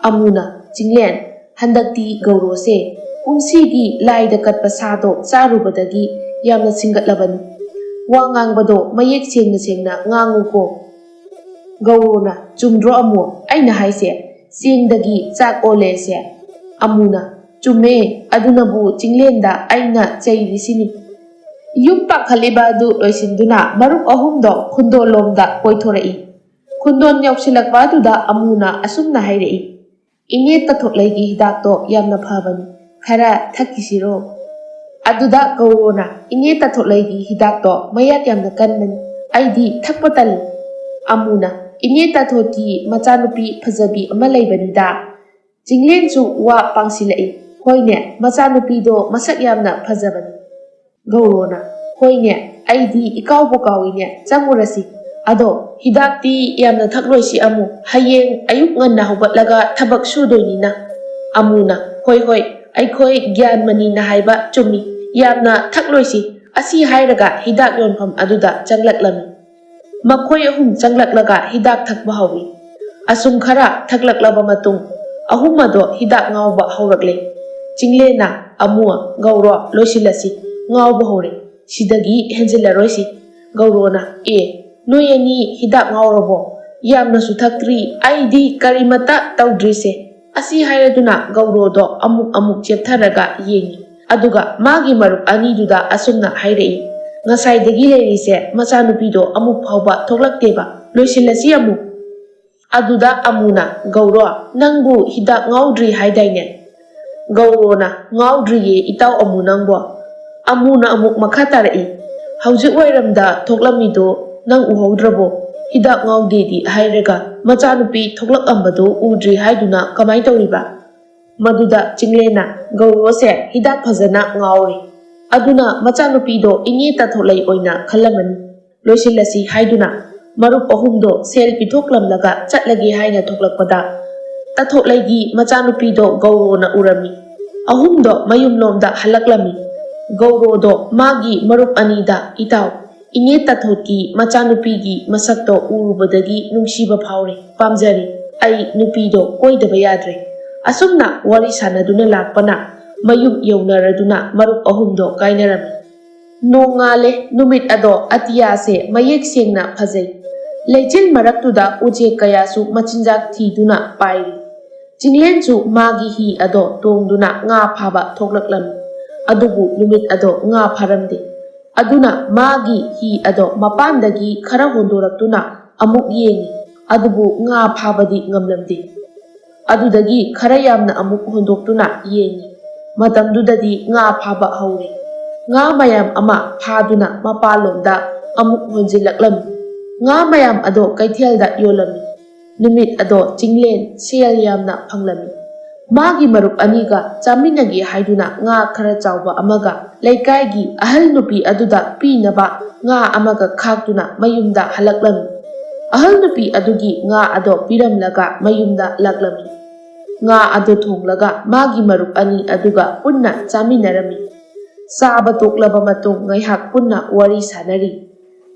ꯑꯃꯨꯅ, "ꯆꯤꯡꯂꯦꯟ, ꯍꯟꯗꯛꯇꯤ ꯒꯧꯔꯣꯁꯦ ꯀꯨꯝꯁꯤꯒꯤ ꯂꯥꯏꯗ ꯀꯠꯄ ꯁꯥꯗꯣ ꯆꯥꯔꯨꯕꯗꯒꯤ ꯌꯥꯝꯅ ꯁꯤꯡꯒꯠꯂꯕꯅꯤ꯫ ꯋꯥ ꯉꯥꯡꯕꯗꯣ ꯃꯌꯦꯛ ꯁꯦꯡꯅ ꯁꯦꯡꯅ ꯉꯥꯡꯉꯨꯀꯣ꯫" ꯒꯧꯔꯣꯅ, "ꯆꯨꯝꯗ꯭ꯔꯣ ꯑꯃꯨ? ꯑꯩꯅ ꯍꯥꯏꯁꯦ ꯆꯦꯡꯗꯒꯤ ꯆꯥꯛ ꯑꯣꯜꯂꯦꯁꯦ꯫" ꯑꯃꯨꯅ, "ꯆꯨꯝꯃꯦ, ꯑꯗꯨꯅꯕꯨ ꯆꯤꯡꯂꯦꯟꯗ ꯑꯩꯅ ꯆꯩꯔꯤꯁꯤꯅꯤ꯫" ꯌꯨꯝ ꯄꯥꯡꯈꯠꯂꯤꯕ ꯑꯗꯨ ꯂꯣꯏꯁꯤꯟꯗꯨꯅ ꯃꯔꯨꯞ ꯑꯍꯨꯝꯗꯣ ꯈꯨꯟꯗꯣꯜꯂꯣꯝꯗ ꯀꯣꯏꯊꯣꯔꯛꯏ꯫ ꯈꯨꯟꯗꯣꯟ ꯌꯧꯁꯤꯜꯂꯛꯄ ꯑꯗꯨꯗ ꯑꯃꯨꯅ ꯑꯁꯨꯝꯅ ꯍꯥꯏꯔꯛꯏ, "ꯏꯅꯦ ꯇꯥꯊꯣꯛꯂꯩꯒꯤ ꯍꯤꯗꯥꯛꯇꯣ ꯌꯥꯝꯅ ꯐꯕꯅꯤ, ꯈꯔ ꯊꯛꯈꯤꯁꯤꯔꯣ?" ꯑꯗꯨꯗ ꯒꯧꯔꯣꯅ, "ꯏꯅꯦ ꯇꯥꯊꯣꯠꯂꯩꯒꯤ ꯍꯤꯗꯥꯛꯇꯣ ꯃꯌꯥꯛ ꯌꯥꯝꯅ ꯀꯟꯕꯅꯤ, ꯑꯩꯗꯤ ꯊꯛꯄ ꯇꯜꯂꯤ꯫" ꯑꯃꯨꯅ, "ꯏꯅꯦ ꯇꯥꯊꯣꯠꯀꯤ ꯃꯆꯥꯅꯨꯄꯤ ꯐꯖꯕꯤ ꯑꯃ ꯂꯩꯕꯅꯤꯗ꯫" ꯆꯤꯡꯂꯦꯟꯁꯨ ꯋꯥ ꯄꯥꯡꯁꯤꯜꯂꯛꯏ, "ꯍꯣꯏꯅꯦ, ꯃꯆꯥꯅꯨꯄꯤꯗꯣ ꯃꯁꯛ ꯌꯥꯝꯅ ꯐꯖꯕꯅꯤ꯫" ꯒꯧꯔꯣꯅ, "ꯍꯣꯏꯅꯦ, ꯑꯩꯗꯤ ꯏꯀꯥꯎꯕꯨ ꯀꯥꯎꯏꯅꯦ, ꯆꯪꯉꯨꯔꯁꯤ꯫ ꯑꯗꯣ ꯍꯤꯗꯥꯛꯇꯤ ꯌꯥꯝꯅ ꯊꯛꯂꯣꯏꯁꯤ ꯑꯃꯨ, ꯍꯌꯦꯡ ꯑꯌꯨꯛ ꯉꯟꯅ ꯍꯧꯒꯠꯂꯒ ꯊꯕꯛ ꯁꯨꯗꯣꯏꯅꯤꯅ꯫" ꯑꯃꯨꯅ, "ꯍꯣꯏ ꯍꯣꯏ, ꯑꯩꯈꯣꯏ ꯒ꯭ꯌꯥꯟ ꯃꯅꯤꯅ ꯍꯥꯏꯕ ꯆꯨꯝꯃꯤ, ꯌꯥꯝꯅ ꯊꯛꯂꯣꯏꯁꯤ꯫" ꯑꯁꯤ ꯍꯥꯏꯔꯒ ꯍꯤꯗꯥꯛ ꯌꯣꯟꯐꯝ ꯑꯗꯨꯗ ꯆꯪꯂꯛꯂꯝꯃꯤ꯫ ꯃꯈꯣꯏ ꯑꯍꯨꯝ ꯆꯪꯂꯛꯂꯒ ꯍꯤꯗꯥꯛ ꯊꯛꯄ ꯍꯧꯏ꯫ ꯑꯁꯨꯝ ꯈꯔ ꯊꯛꯂꯛꯂꯕ ꯃꯇꯨꯡ, ꯑꯍꯨꯝ ꯑꯗꯣ ꯍꯤꯗꯥꯛ ꯉꯥꯎꯕ ꯍꯧꯔꯛꯂꯦ꯫ ꯆꯤꯡꯂꯦꯟꯅ, "ꯑꯃꯨ, ꯒꯧꯔꯣ, ꯂꯣꯏꯁꯤꯜꯂꯁꯤ, ꯉꯥꯎꯕ ꯍꯧꯔꯦ, ꯁꯤꯗꯒꯤ ꯍꯦꯟꯖꯤꯜꯂꯔꯣꯏꯁꯤ꯫" ꯒꯧꯔꯣꯅ, "ꯑꯦ, ꯅꯣꯏ ꯑꯅꯤ ꯍꯤꯗꯥꯛ ꯉꯥꯎꯔꯕꯣ? ꯌꯥꯝꯅꯁꯨ ꯊꯛꯇ꯭ꯔꯤ, ꯑꯩꯗꯤ ꯀꯔꯤꯃꯠꯇ ꯇꯧꯗ꯭ꯔꯤꯁꯦ꯫" ꯑꯁꯤ ꯍꯥꯏꯔꯗꯨꯅ ꯒꯧꯔꯣꯗꯣ ꯑꯃꯨꯛ ꯑꯃꯨꯛ ꯆꯦꯞꯊꯔꯒ ꯌꯦꯡꯏ꯫ ꯑꯗꯨꯒ ꯃꯥꯒꯤ ꯃꯔꯨꯞ ꯑꯅꯤꯗꯨꯗ ꯑꯁꯨꯝꯅ ꯍꯥꯏꯔꯛꯏ, "ꯉꯁꯥꯏꯗꯒꯤ ꯂꯩꯔꯤꯁꯦ ꯃꯆꯥꯅꯨꯄꯤꯗꯣ ꯑꯃꯨꯛ ꯐꯥꯎꯕ ꯊꯣꯛꯂꯛꯇꯦꯕ, ꯂꯣꯏꯁꯤꯜꯂꯁꯤ ꯑꯃꯨꯛ꯫" ꯑꯗꯨꯗ ꯑꯃꯨꯅ, "ꯒꯧꯔꯣ, ꯅꯪꯕꯨ ꯍꯤꯗꯥꯛ ꯉꯥꯎꯗ꯭ꯔꯤ ꯍꯥꯏꯗꯥꯏꯅꯦ?" ꯒꯧꯔꯣꯅ, "ꯉꯥꯎꯗ꯭ꯔꯤꯌꯦ ꯏꯇꯥꯎ ꯑꯃꯨ ꯅꯪꯕꯣ꯫" ꯑꯃꯨꯅ ꯑꯃꯨꯛ ꯃꯈꯥ ꯇꯥꯔꯛꯏ, "ꯍꯧꯖꯤꯛ ꯋꯥꯏꯔꯝꯗ ꯊꯣꯛꯂꯝꯃꯤꯗꯣ ꯅꯪ ꯎꯍꯧꯗ꯭ꯔꯕꯣ? ꯍꯤꯗꯥꯛ ꯉꯥꯎꯗꯦꯗꯤ ꯍꯥꯏꯔꯒ ꯃꯆꯥꯅꯨꯄꯤ ꯊꯣꯛꯂꯛꯑꯝꯕꯗꯣ ꯎꯗ꯭ꯔꯤ ꯍꯥꯏꯗꯨꯅ ꯀꯃꯥꯏ ꯇꯧꯔꯤꯕ?" ꯃꯗꯨꯗ ꯆꯤꯡꯂꯦꯟꯅ, "ꯒꯧꯔꯣꯁꯦ ꯍꯤꯗꯥꯛ ꯐꯖꯅ ꯉꯥꯎꯔꯦ꯫ ꯑꯗꯨꯅ ꯃꯆꯥꯅꯨꯄꯤꯗꯣ ꯏꯅꯦ ꯇꯥꯊꯣꯠꯂꯩ ꯑꯣꯏꯅ ꯈꯜꯂꯝꯃꯅꯤ꯫ ꯂꯣꯏꯁꯤꯜꯂꯁꯤ" ꯍꯥꯏꯗꯨꯅ ꯃꯔꯨꯞ ꯑꯍꯨꯝꯗꯣ ꯁꯦꯜ ꯄꯤꯊꯣꯛꯂꯝꯂꯒ ꯆꯠꯂꯒꯦ ꯍꯥꯏꯅ ꯊꯣꯛꯂꯛꯄꯗ, ꯇꯥꯊꯣꯠꯂꯩꯒꯤ ꯃꯆꯥꯅꯨꯄꯤꯗꯣ ꯒꯧꯔꯣꯅ ꯎꯔꯝꯃꯤ꯫ ꯑꯍꯨꯝꯗꯣ ꯃꯌꯨꯝꯂꯣꯝꯗ ꯍꯜꯂꯛꯂꯝꯃꯤ꯫ ꯒꯧꯔꯣꯗꯣ ꯃꯥꯒꯤ ꯃꯔꯨꯞ ꯑꯅꯤꯗ, "ꯏꯇꯥꯎ, ꯏꯅꯦ ꯇꯥꯊꯣꯠꯀꯤ ꯃꯆꯥꯅꯨꯄꯤꯒꯤ ꯃꯁꯛꯇꯣ ꯎꯔꯨꯕꯗꯒꯤ ꯅꯨꯡꯁꯤꯕ ꯐꯥꯎꯔꯦ, ꯄꯥꯝꯖꯔꯦ꯫ ꯑꯩ ꯅꯨꯄꯤꯗꯣ ꯀꯣꯏꯗꯕ ꯌꯥꯗ꯭ꯔꯦ꯫" ꯑꯁꯨꯝꯅ ꯋꯥꯔꯤ ꯁꯥꯟꯅꯗꯨꯅ ꯂꯥꯛꯄꯅ ꯃꯌꯨꯝ ꯌꯧꯅꯔꯗꯨꯅ ꯃꯔꯨꯞ ꯑꯍꯨꯝꯗꯣ ꯀꯥꯏꯅꯔꯝꯃꯤ꯫ ꯅꯣꯡꯉꯥꯜꯂꯦ꯫ ꯅꯨꯃꯤꯠ ꯑꯗꯣ ꯑꯇꯤꯌꯥꯁꯦ ꯃꯌꯦꯛ ꯁꯦꯡꯅ ꯐꯖꯩ꯫ ꯂꯩꯆꯤꯜ ꯃꯔꯛꯇꯨꯗ ꯎꯆꯦꯛ ꯀꯌꯥꯁꯨ ꯃꯆꯤꯟꯖꯥꯛ ꯊꯤꯗꯨꯅ ꯄꯥꯏꯔꯤ꯫ ꯆꯤꯡꯂꯦꯟꯁꯨ ꯃꯥꯒꯤ ꯍꯤ ꯑꯗꯣ ꯇꯣꯡꯗꯨꯅ ꯉꯥ ꯐꯥꯕ ꯊꯣꯛꯂꯛꯂꯝꯃꯤ꯫ ꯑꯗꯨꯕꯨ ꯅꯨꯃꯤꯠ ꯑꯗꯣ ꯉꯥ ꯐꯥꯔꯝꯗꯦ꯫ ꯑꯗꯨꯅ ꯃꯥꯒꯤ ꯍꯤ ꯑꯗꯣ ꯃꯄꯥꯟꯗꯒꯤ ꯈꯔ ꯍꯣꯟꯗꯣꯔꯛꯇꯨꯅ ꯑꯃꯨꯛ ꯌꯦꯡꯉꯤ꯫ ꯑꯗꯨꯕꯨ ꯉꯥ ꯐꯥꯕꯗꯤ ꯉꯝꯂꯝꯗꯦ꯫ ꯑꯗꯨꯗꯒꯤ ꯈꯔ ꯌꯥꯝꯅ ꯑꯃꯨꯛ ꯍꯣꯟꯗꯣꯛꯇꯨꯅ ꯌꯦꯡꯉꯤ꯫ ꯃꯇꯝꯗꯨꯗꯗꯤ ꯉꯥ ꯐꯥꯕ ꯍꯧꯔꯦ꯫ ꯉꯥ ꯃꯌꯥꯝ ꯑꯃ ꯐꯥꯗꯨꯅ ꯃꯄꯥꯟꯂꯣꯝꯗ ꯑꯃꯨꯛ ꯍꯣꯟꯖꯤꯜꯂꯛꯂꯝꯃꯤ꯫ ꯉꯥ ꯃꯌꯥꯝ ꯑꯗꯣ ꯀꯩꯊꯦꯜꯗ ꯌꯣꯜꯂꯝꯃꯤ꯫ ꯅꯨꯃꯤꯠ ꯑꯗꯣ ꯆꯤꯡꯂꯦꯟ ꯁꯦꯜ ꯌꯥꯝꯅ ꯐꯪꯂꯝꯃꯤ꯫ ꯃꯥꯒꯤ ꯃꯔꯨꯞ ꯑꯅꯤꯒ ꯆꯥꯃꯤꯟꯅꯒꯦ ꯍꯥꯏꯗꯨꯅ ꯉꯥ ꯈꯔ ꯆꯥꯎꯕ ꯑꯃꯒ ꯂꯩꯀꯥꯏꯒꯤ ꯑꯍꯜ ꯅꯨꯄꯤ ꯑꯗꯨꯗ ꯄꯤꯅꯕ ꯉꯥ ꯑꯃꯒ ꯈꯥꯛꯇꯨꯅ ꯃꯌꯨꯝꯗ ꯍꯜꯂꯛꯂꯝꯃꯤ꯫ ꯑꯍꯜ ꯅꯨꯄꯤ ꯑꯗꯨꯒꯤ ꯉꯥ ꯑꯗꯣ ꯄꯤꯔꯝꯂꯒ ꯃꯌꯨꯝꯗ ꯂꯥꯛꯂꯝꯃꯤ꯫ ꯉꯥ ꯑꯗꯨ ꯊꯣꯡꯂꯒ ꯃꯥꯒꯤ ꯃꯔꯨꯞ ꯑꯅꯤ ꯑꯗꯨꯒ ꯄꯨꯟꯅ ꯆꯥꯃꯤꯟꯅꯔꯝꯃꯤ꯫ ꯆꯥꯕ ꯇꯣꯛꯂꯕ ꯃꯇꯨꯡ ꯉꯥꯏꯍꯥꯛ ꯄꯨꯟꯅ ꯋꯥꯔꯤ ꯁꯥꯟꯅꯔꯤ꯫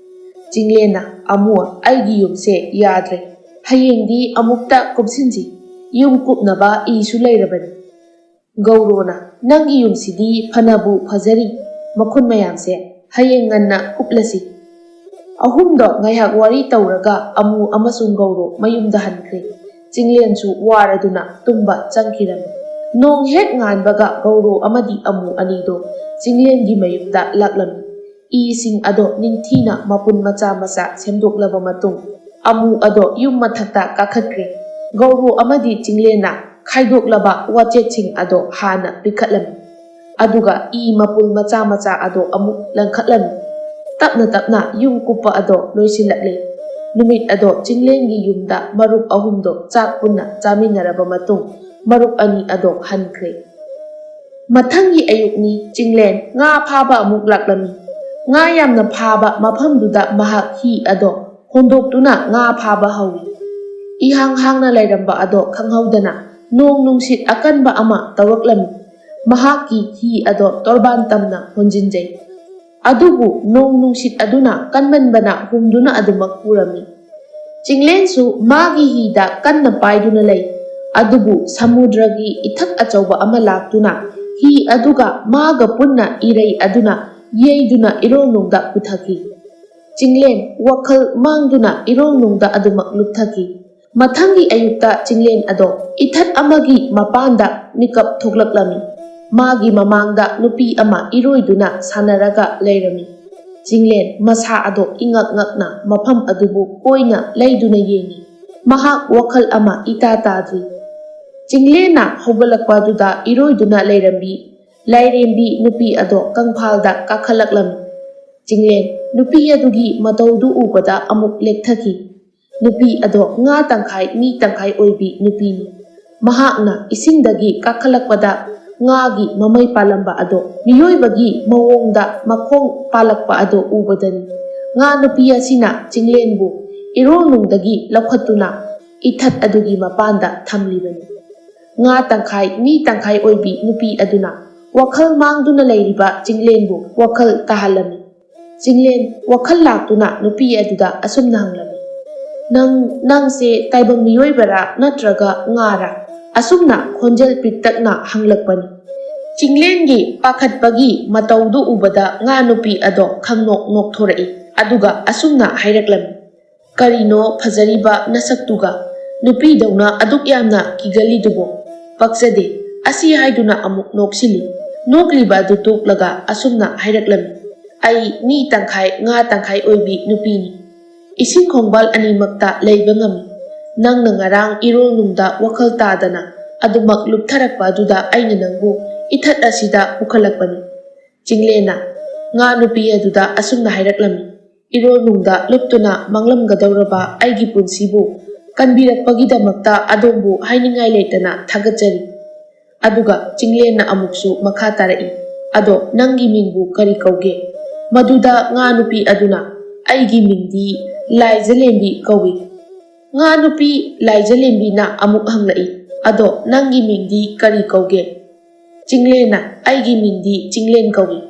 ꯆꯤꯡꯂꯦꯟꯅ, "ꯑꯃꯨ, ꯑꯩꯒꯤ ꯌꯨꯝꯁꯦ ꯌꯥꯗ꯭ꯔꯦ꯫ ꯍꯌꯦꯡꯗꯤ ꯑꯃꯨꯛꯇ ꯀꯨꯞꯁꯤꯟꯁꯤ꯫ ꯌꯨꯝ ꯀꯨꯞꯅꯕ ꯏꯁꯨ ꯂꯩꯔꯕꯅꯤ꯫" ꯒꯧꯔꯣꯅ, "ꯅꯪꯒꯤ ꯌꯨꯝꯁꯤꯗꯤ ꯐꯅꯕꯨ ꯐꯖꯔꯤ꯫ ꯃꯈꯨꯟ ꯃꯌꯥꯝꯁꯦ ꯍꯌꯦꯡ ꯉꯟꯅ ꯀꯨꯞꯂꯁꯤ꯫" ꯑꯍꯨꯝꯗꯣ ꯉꯥꯏꯍꯥꯛ ꯋꯥꯔꯤ ꯇꯧꯔꯒ ꯑꯃꯨ ꯑꯃꯁꯨꯡ ꯒꯧꯔꯣ ꯃꯌꯨꯝꯗ ꯍꯟꯈ꯭ꯔꯦ꯫ ꯆꯤꯡꯂꯦꯟꯁꯨ ꯋꯥꯔꯗꯨꯅ ꯇꯨꯝꯕ ꯆꯪꯈꯤꯔꯝꯃꯤ꯫ ꯅꯣꯡ ꯍꯦꯛ ꯉꯥꯟꯕꯒ ꯒꯧꯔꯣ ꯑꯃꯗꯤ ꯑꯃꯨ ꯑꯅꯤꯗꯣ ꯆꯤꯡꯂꯦꯟꯒꯤ ꯃꯌꯨꯝꯗ ꯂꯥꯛꯂꯝꯃꯤ꯫ ꯏꯁꯤꯡ ꯑꯗꯣ ꯅꯤꯡꯊꯤꯅ ꯃꯄꯨꯟ ꯃꯆꯥ ꯃꯆꯥ ꯁꯦꯝꯗꯣꯛꯂꯕ ꯃꯇꯨꯡ, ꯑꯃꯨ ꯑꯗꯣ ꯌꯨꯝ ꯃꯊꯛꯇ ꯀꯥꯈꯠꯈ꯭ꯔꯦ꯫ ꯒꯧꯔꯣ ꯑꯃꯗꯤ ꯆꯤꯡꯂꯦꯟꯅ ꯈꯥꯏꯗꯣꯛꯂꯕ ꯋꯥꯆꯦꯠꯁꯤꯡ ꯑꯗꯣ ꯍꯥꯟꯅ ꯄꯤꯈꯠꯂꯝꯃꯤ꯫ ꯑꯗꯨꯒ ꯏ ꯃꯄꯨꯜ ꯃꯆꯥ ꯃꯆꯥ ꯑꯗꯣ ꯑꯃꯨꯛ ꯂꯪꯈꯠꯂꯝꯃꯤ꯫ ꯇꯞꯅ ꯇꯞꯅ ꯌꯨꯝ ꯀꯨꯞꯄ ꯑꯗꯣ ꯂꯣꯏꯁꯤꯜꯂꯛꯂꯦ꯫ ꯅꯨꯃꯤꯠ ꯑꯗꯣ ꯆꯤꯡꯂꯦꯟꯒꯤ ꯌꯨꯝꯗ ꯃꯔꯨꯞ ꯑꯍꯨꯝꯗꯣ ꯆꯥꯛ ꯄꯨꯟꯅ ꯆꯥꯃꯤꯟꯅꯔꯕ ꯃꯇꯨꯡ, ꯃꯔꯨꯞ ꯑꯅꯤ ꯑꯗꯣ ꯍꯟꯈ꯭ꯔꯦ꯫ ꯃꯊꯪꯒꯤ ꯑꯌꯨꯛꯅꯤ꯫ ꯆꯤꯡꯂꯦꯟ ꯉꯥ ꯐꯥꯕ ꯑꯃꯨꯛ ꯂꯥꯛꯂꯝꯃꯤ꯫ ꯉꯥ ꯌꯥꯝꯅ ꯐꯥꯕ ꯃꯐꯝꯗꯨꯗ ꯃꯍꯥꯛ ꯍꯤ ꯑꯗꯣ ꯍꯣꯟꯗꯣꯛꯇꯨꯅ ꯉꯥ ꯐꯥꯕ ꯍꯧꯏ꯫ ꯏꯍꯥꯡ ꯍꯥꯡꯅ ꯂꯩꯔꯝꯕ ꯑꯗꯣ ꯈꯪꯍꯧꯗꯅ ꯅꯣꯡ ꯅꯨꯡꯁꯤꯠ ꯑꯀꯟꯕ ꯑꯃ ꯇꯧꯔꯛꯂꯝꯃꯤ꯫ ꯃꯍꯥꯛꯀꯤ ꯍꯤ ꯑꯗꯣ ꯇꯣꯔꯕꯥꯟ ꯇꯝꯅ ꯍꯣꯟꯖꯤꯟꯖꯩ꯫ ꯑꯗꯨꯕꯨ ꯅꯣꯡ ꯅꯨꯡꯁꯤꯠ ꯑꯗꯨꯅ ꯀꯟꯃꯟꯕꯅ ꯍꯨꯝꯗꯨꯅ ꯑꯗꯨꯃꯛ ꯄꯨꯔꯝꯃꯤ꯫ ꯆꯤꯡꯂꯦꯟꯁꯨ ꯃꯥꯒꯤ ꯍꯤꯗ ꯀꯟꯅ ꯄꯥꯏꯗꯨꯅ ꯂꯩ꯫ ꯑꯗꯨꯕꯨ ꯁꯃꯨꯗ꯭ꯔꯒꯤ ꯏꯊꯛ ꯑꯆꯧꯕ ꯑꯃ ꯂꯥꯛꯇꯨꯅ ꯍꯤ ꯑꯗꯨꯒ ꯃꯥꯒ ꯄꯨꯟꯅ ꯏꯔꯩ ꯑꯗꯨꯅ ꯌꯩꯗꯨꯅ ꯏꯔꯣꯜꯅꯨꯡꯗ ꯄꯨꯊꯈꯤ꯫ ꯆꯤꯡꯂꯦꯟ ꯋꯥꯈꯜ ꯃꯥꯡꯗꯨꯅ ꯏꯔꯣꯜꯅꯨꯡꯗ ꯑꯗꯨꯃꯛ ꯂꯨꯞꯊꯈꯤ꯫ ꯃꯊꯪꯒꯤ ꯑꯌꯨꯛꯇ ꯆꯤꯡꯂꯦꯟ ꯑꯗꯣ ꯏꯊꯠ ꯑꯃꯒꯤ ꯃꯄꯥꯟꯗ ꯃꯤꯀꯞ ꯊꯣꯛꯂꯛꯂꯝꯃꯤ꯫ ꯃꯥꯒꯤ ꯃꯃꯥꯡꯗ ꯅꯨꯄꯤ ꯑꯃ ꯏꯔꯣꯏꯗꯨꯅ ꯁꯥꯟꯅꯔꯒ ꯂꯩꯔꯝꯃꯤ꯫ ꯆꯤꯡꯂꯦꯟ ꯃꯁꯥ ꯑꯗꯣ ꯏꯉꯛ ꯉꯛꯅ ꯃꯐꯝ ꯑꯗꯨꯕꯨ ꯀꯣꯏꯅ ꯂꯩꯗꯨꯅ ꯌꯦꯡꯉꯤ꯫ ꯃꯍꯥꯛ ꯋꯥꯈꯜ ꯑꯃ ꯏꯇꯥ ꯇꯥꯗ꯭ꯔꯤ꯫ ꯆꯤꯡꯂꯦꯟꯅ ꯍꯧꯒꯠꯂꯛꯄ ꯑꯗꯨꯗ ꯏꯔꯣꯏꯗꯨꯅ ꯂꯩꯔꯝꯕꯤ ꯂꯥꯏꯔꯦꯝꯕꯤ ꯅꯨꯄꯤ ꯑꯗꯣ ꯀꯪꯐꯥꯜꯗ ꯀꯥꯈꯠꯂꯛꯂꯝꯃꯤ꯫ ꯆꯤꯡꯂꯦꯟ ꯅꯨꯄꯤ ꯑꯗꯨꯒꯤ ꯃꯇꯧꯗꯨ ꯎꯕꯗ ꯑꯃꯨꯛ ꯂꯦꯛꯊꯈꯤ꯫ ꯅꯨꯄꯤ ꯑꯗꯣ ꯉꯥ ꯇꯪꯈꯥꯏ ꯃꯤ ꯇꯪꯈꯥꯏ ꯑꯣꯏꯕꯤ ꯅꯨꯄꯤꯅꯤ꯫ ꯃꯍꯥꯛꯅ ꯏꯁꯤꯡꯗꯒꯤ ꯀꯥꯈꯠꯂꯛꯄꯗ ꯉꯥꯒꯤ ꯃꯃꯩ ꯄꯥꯜꯂꯝꯕ ꯑꯗꯣ ꯃꯤꯑꯣꯏꯕꯒꯤ ꯃꯑꯣꯡꯗ ꯃꯈꯣꯡ ꯄꯥꯜꯂꯛꯄ ꯑꯗꯣ ꯎꯕꯗꯅꯤ ꯉꯥ ꯅꯨꯄꯤ ꯑꯁꯤꯅ ꯆꯤꯡꯂꯦꯟꯕꯨ ꯏꯔꯣꯜꯅꯨꯡꯗꯒꯤ ꯂꯧꯈꯠꯇꯨꯅ ꯏꯊꯠ ꯑꯗꯨꯒꯤ ꯃꯄꯥꯟꯗ ꯊꯝꯂꯤꯕꯅꯤ꯫ ꯉꯥ ꯇꯪꯈꯥꯏ ꯃꯤ ꯇꯪꯈꯥꯏ ꯑꯣꯏꯕꯤ ꯅꯨꯄꯤ ꯑꯗꯨꯅ ꯋꯥꯈꯜ ꯃꯥꯡꯗꯨꯅ ꯂꯩꯔꯤꯕ ꯆꯤꯡꯂꯦꯟꯕꯨ ꯋꯥꯈꯜ ꯇꯥꯍꯜꯂꯝꯃꯤ꯫ ꯆꯤꯡꯂꯦꯟ ꯋꯥꯈꯜ ꯂꯥꯛꯇꯨꯅ ꯅꯨꯄꯤ ꯑꯗꯨꯗ ꯑꯁꯨꯝꯅ ꯍꯪꯂꯝꯃꯤ, "ꯅꯪ, ꯅꯪꯁꯦ ꯇꯥꯏꯕꯪ ꯃꯤꯑꯣꯏꯕꯔꯥ ꯅꯠꯇ꯭ꯔꯒ ꯉꯥꯔꯥ?" ꯑꯁꯨꯝꯅ ꯈꯣꯟꯖꯦꯜ ꯄꯤꯛꯇꯛꯅ ꯍꯪꯂꯛꯄꯅꯤ꯫ ꯆꯤꯡꯂꯦꯟꯒꯤ ꯄꯥꯈꯠꯄꯒꯤ ꯃꯇꯧꯗꯨ ꯎꯕꯗ ꯉꯥ ꯅꯨꯄꯤ ꯑꯗꯣ ꯈꯪꯅꯣꯛ ꯅꯣꯛꯊꯣꯔꯛꯏ꯫ ꯑꯗꯨꯒ ꯑꯁꯨꯝꯅ ꯍꯥꯏꯔꯛꯂꯝꯃꯤ, "ꯀꯔꯤꯅꯣ ꯐꯖꯔꯤꯕ ꯅꯁꯛꯇꯨꯒ ꯅꯨꯄꯤꯗꯧꯅ ꯑꯗꯨꯛ ꯌꯥꯝꯅ ꯀꯤꯒꯜꯂꯤꯗꯨꯕꯣ? ꯄꯛꯆꯗꯦ!" ꯑꯁꯤ ꯍꯥꯏꯗꯨꯅ ꯑꯃꯨꯛ ꯅꯣꯛꯁꯤꯜꯂꯤ꯫ ꯅꯣꯛꯂꯤꯕ ꯑꯗꯨ ꯇꯣꯛꯂꯒ ꯑꯁꯨꯝꯅ ꯍꯥꯏꯔꯛꯂꯝꯃꯤ, "ꯑꯩ ꯃꯤ ꯇꯪꯈꯥꯏ ꯉꯥ ꯇꯪꯈꯥꯏ ꯑꯣꯏꯕꯤ ꯅꯨꯄꯤꯅꯤ꯫ ꯏꯁꯤꯡ ꯈꯣꯡꯕꯥꯜ ꯑꯅꯤꯃꯛꯇ ꯂꯩꯕ ꯉꯝꯃꯤ꯫ ꯅꯪꯅ ꯉꯔꯥꯡ ꯏꯔꯣꯜꯅꯨꯡꯗ ꯋꯥꯈꯜ ꯇꯥꯗꯅ ꯑꯗꯨꯃꯛ ꯂꯨꯞꯊꯔꯛꯄ ꯑꯗꯨꯗ ꯑꯩꯅ ꯅꯪꯕꯨ ꯏꯊꯠ ꯑꯁꯤꯗ ꯄꯨꯈꯠꯂꯛꯄꯅꯤ꯫" ꯆꯤꯡꯂꯦꯟꯅ ꯉꯥ ꯅꯨꯄꯤ ꯑꯗꯨꯗ ꯑꯁꯨꯝꯅ ꯍꯥꯏꯔꯛꯂꯝꯃꯤ, "ꯏꯔꯣꯜꯅꯨꯡꯗ ꯂꯨꯞꯇꯨꯅ ꯃꯥꯡꯂꯝꯒꯗꯧꯔꯕ ꯑꯩꯒꯤ ꯄꯨꯟꯁꯤꯕꯨ ꯀꯟꯕꯤꯔꯛꯄꯒꯤꯗꯃꯛꯇ ꯑꯗꯣꯝꯕꯨ ꯍꯥꯏꯅꯤꯡꯉꯥꯏ ꯂꯩꯇꯅ ꯊꯥꯒꯠꯆꯔꯤ꯫" ꯑꯗꯨꯒ ꯆꯤꯡꯂꯦꯟꯅ ꯑꯃꯨꯛꯁꯨ ꯃꯈꯥ ꯇꯥꯔꯛꯏ, "ꯑꯗꯣ ꯅꯪꯒꯤ ꯃꯤꯡꯕꯨ ꯀꯔꯤ ꯀꯧꯒꯦ?" ꯃꯗꯨꯗ ꯉꯥ ꯅꯨꯄꯤ ꯑꯗꯨꯅ, "ꯑꯩꯒꯤ ꯃꯤꯡꯗꯤ ꯂꯥꯏꯖꯂꯦꯝꯕꯤ ꯀꯧꯏ꯫" ꯉꯥ ꯅꯨꯄꯤ ꯂꯥꯏꯖꯂꯦꯝꯕꯤꯅ ꯑꯃꯨꯛ ꯍꯪꯂꯛꯏ, "ꯑꯗꯣ ꯅꯪꯒꯤ ꯃꯤꯡꯗꯤ ꯀꯔꯤ ꯀꯧꯒꯦ?" ꯆꯤꯡꯂꯦꯟꯅ, "ꯑꯩꯒꯤ ꯃꯤꯡꯗꯤ ꯆꯤꯡꯂꯦꯟ ꯀꯧꯏ꯫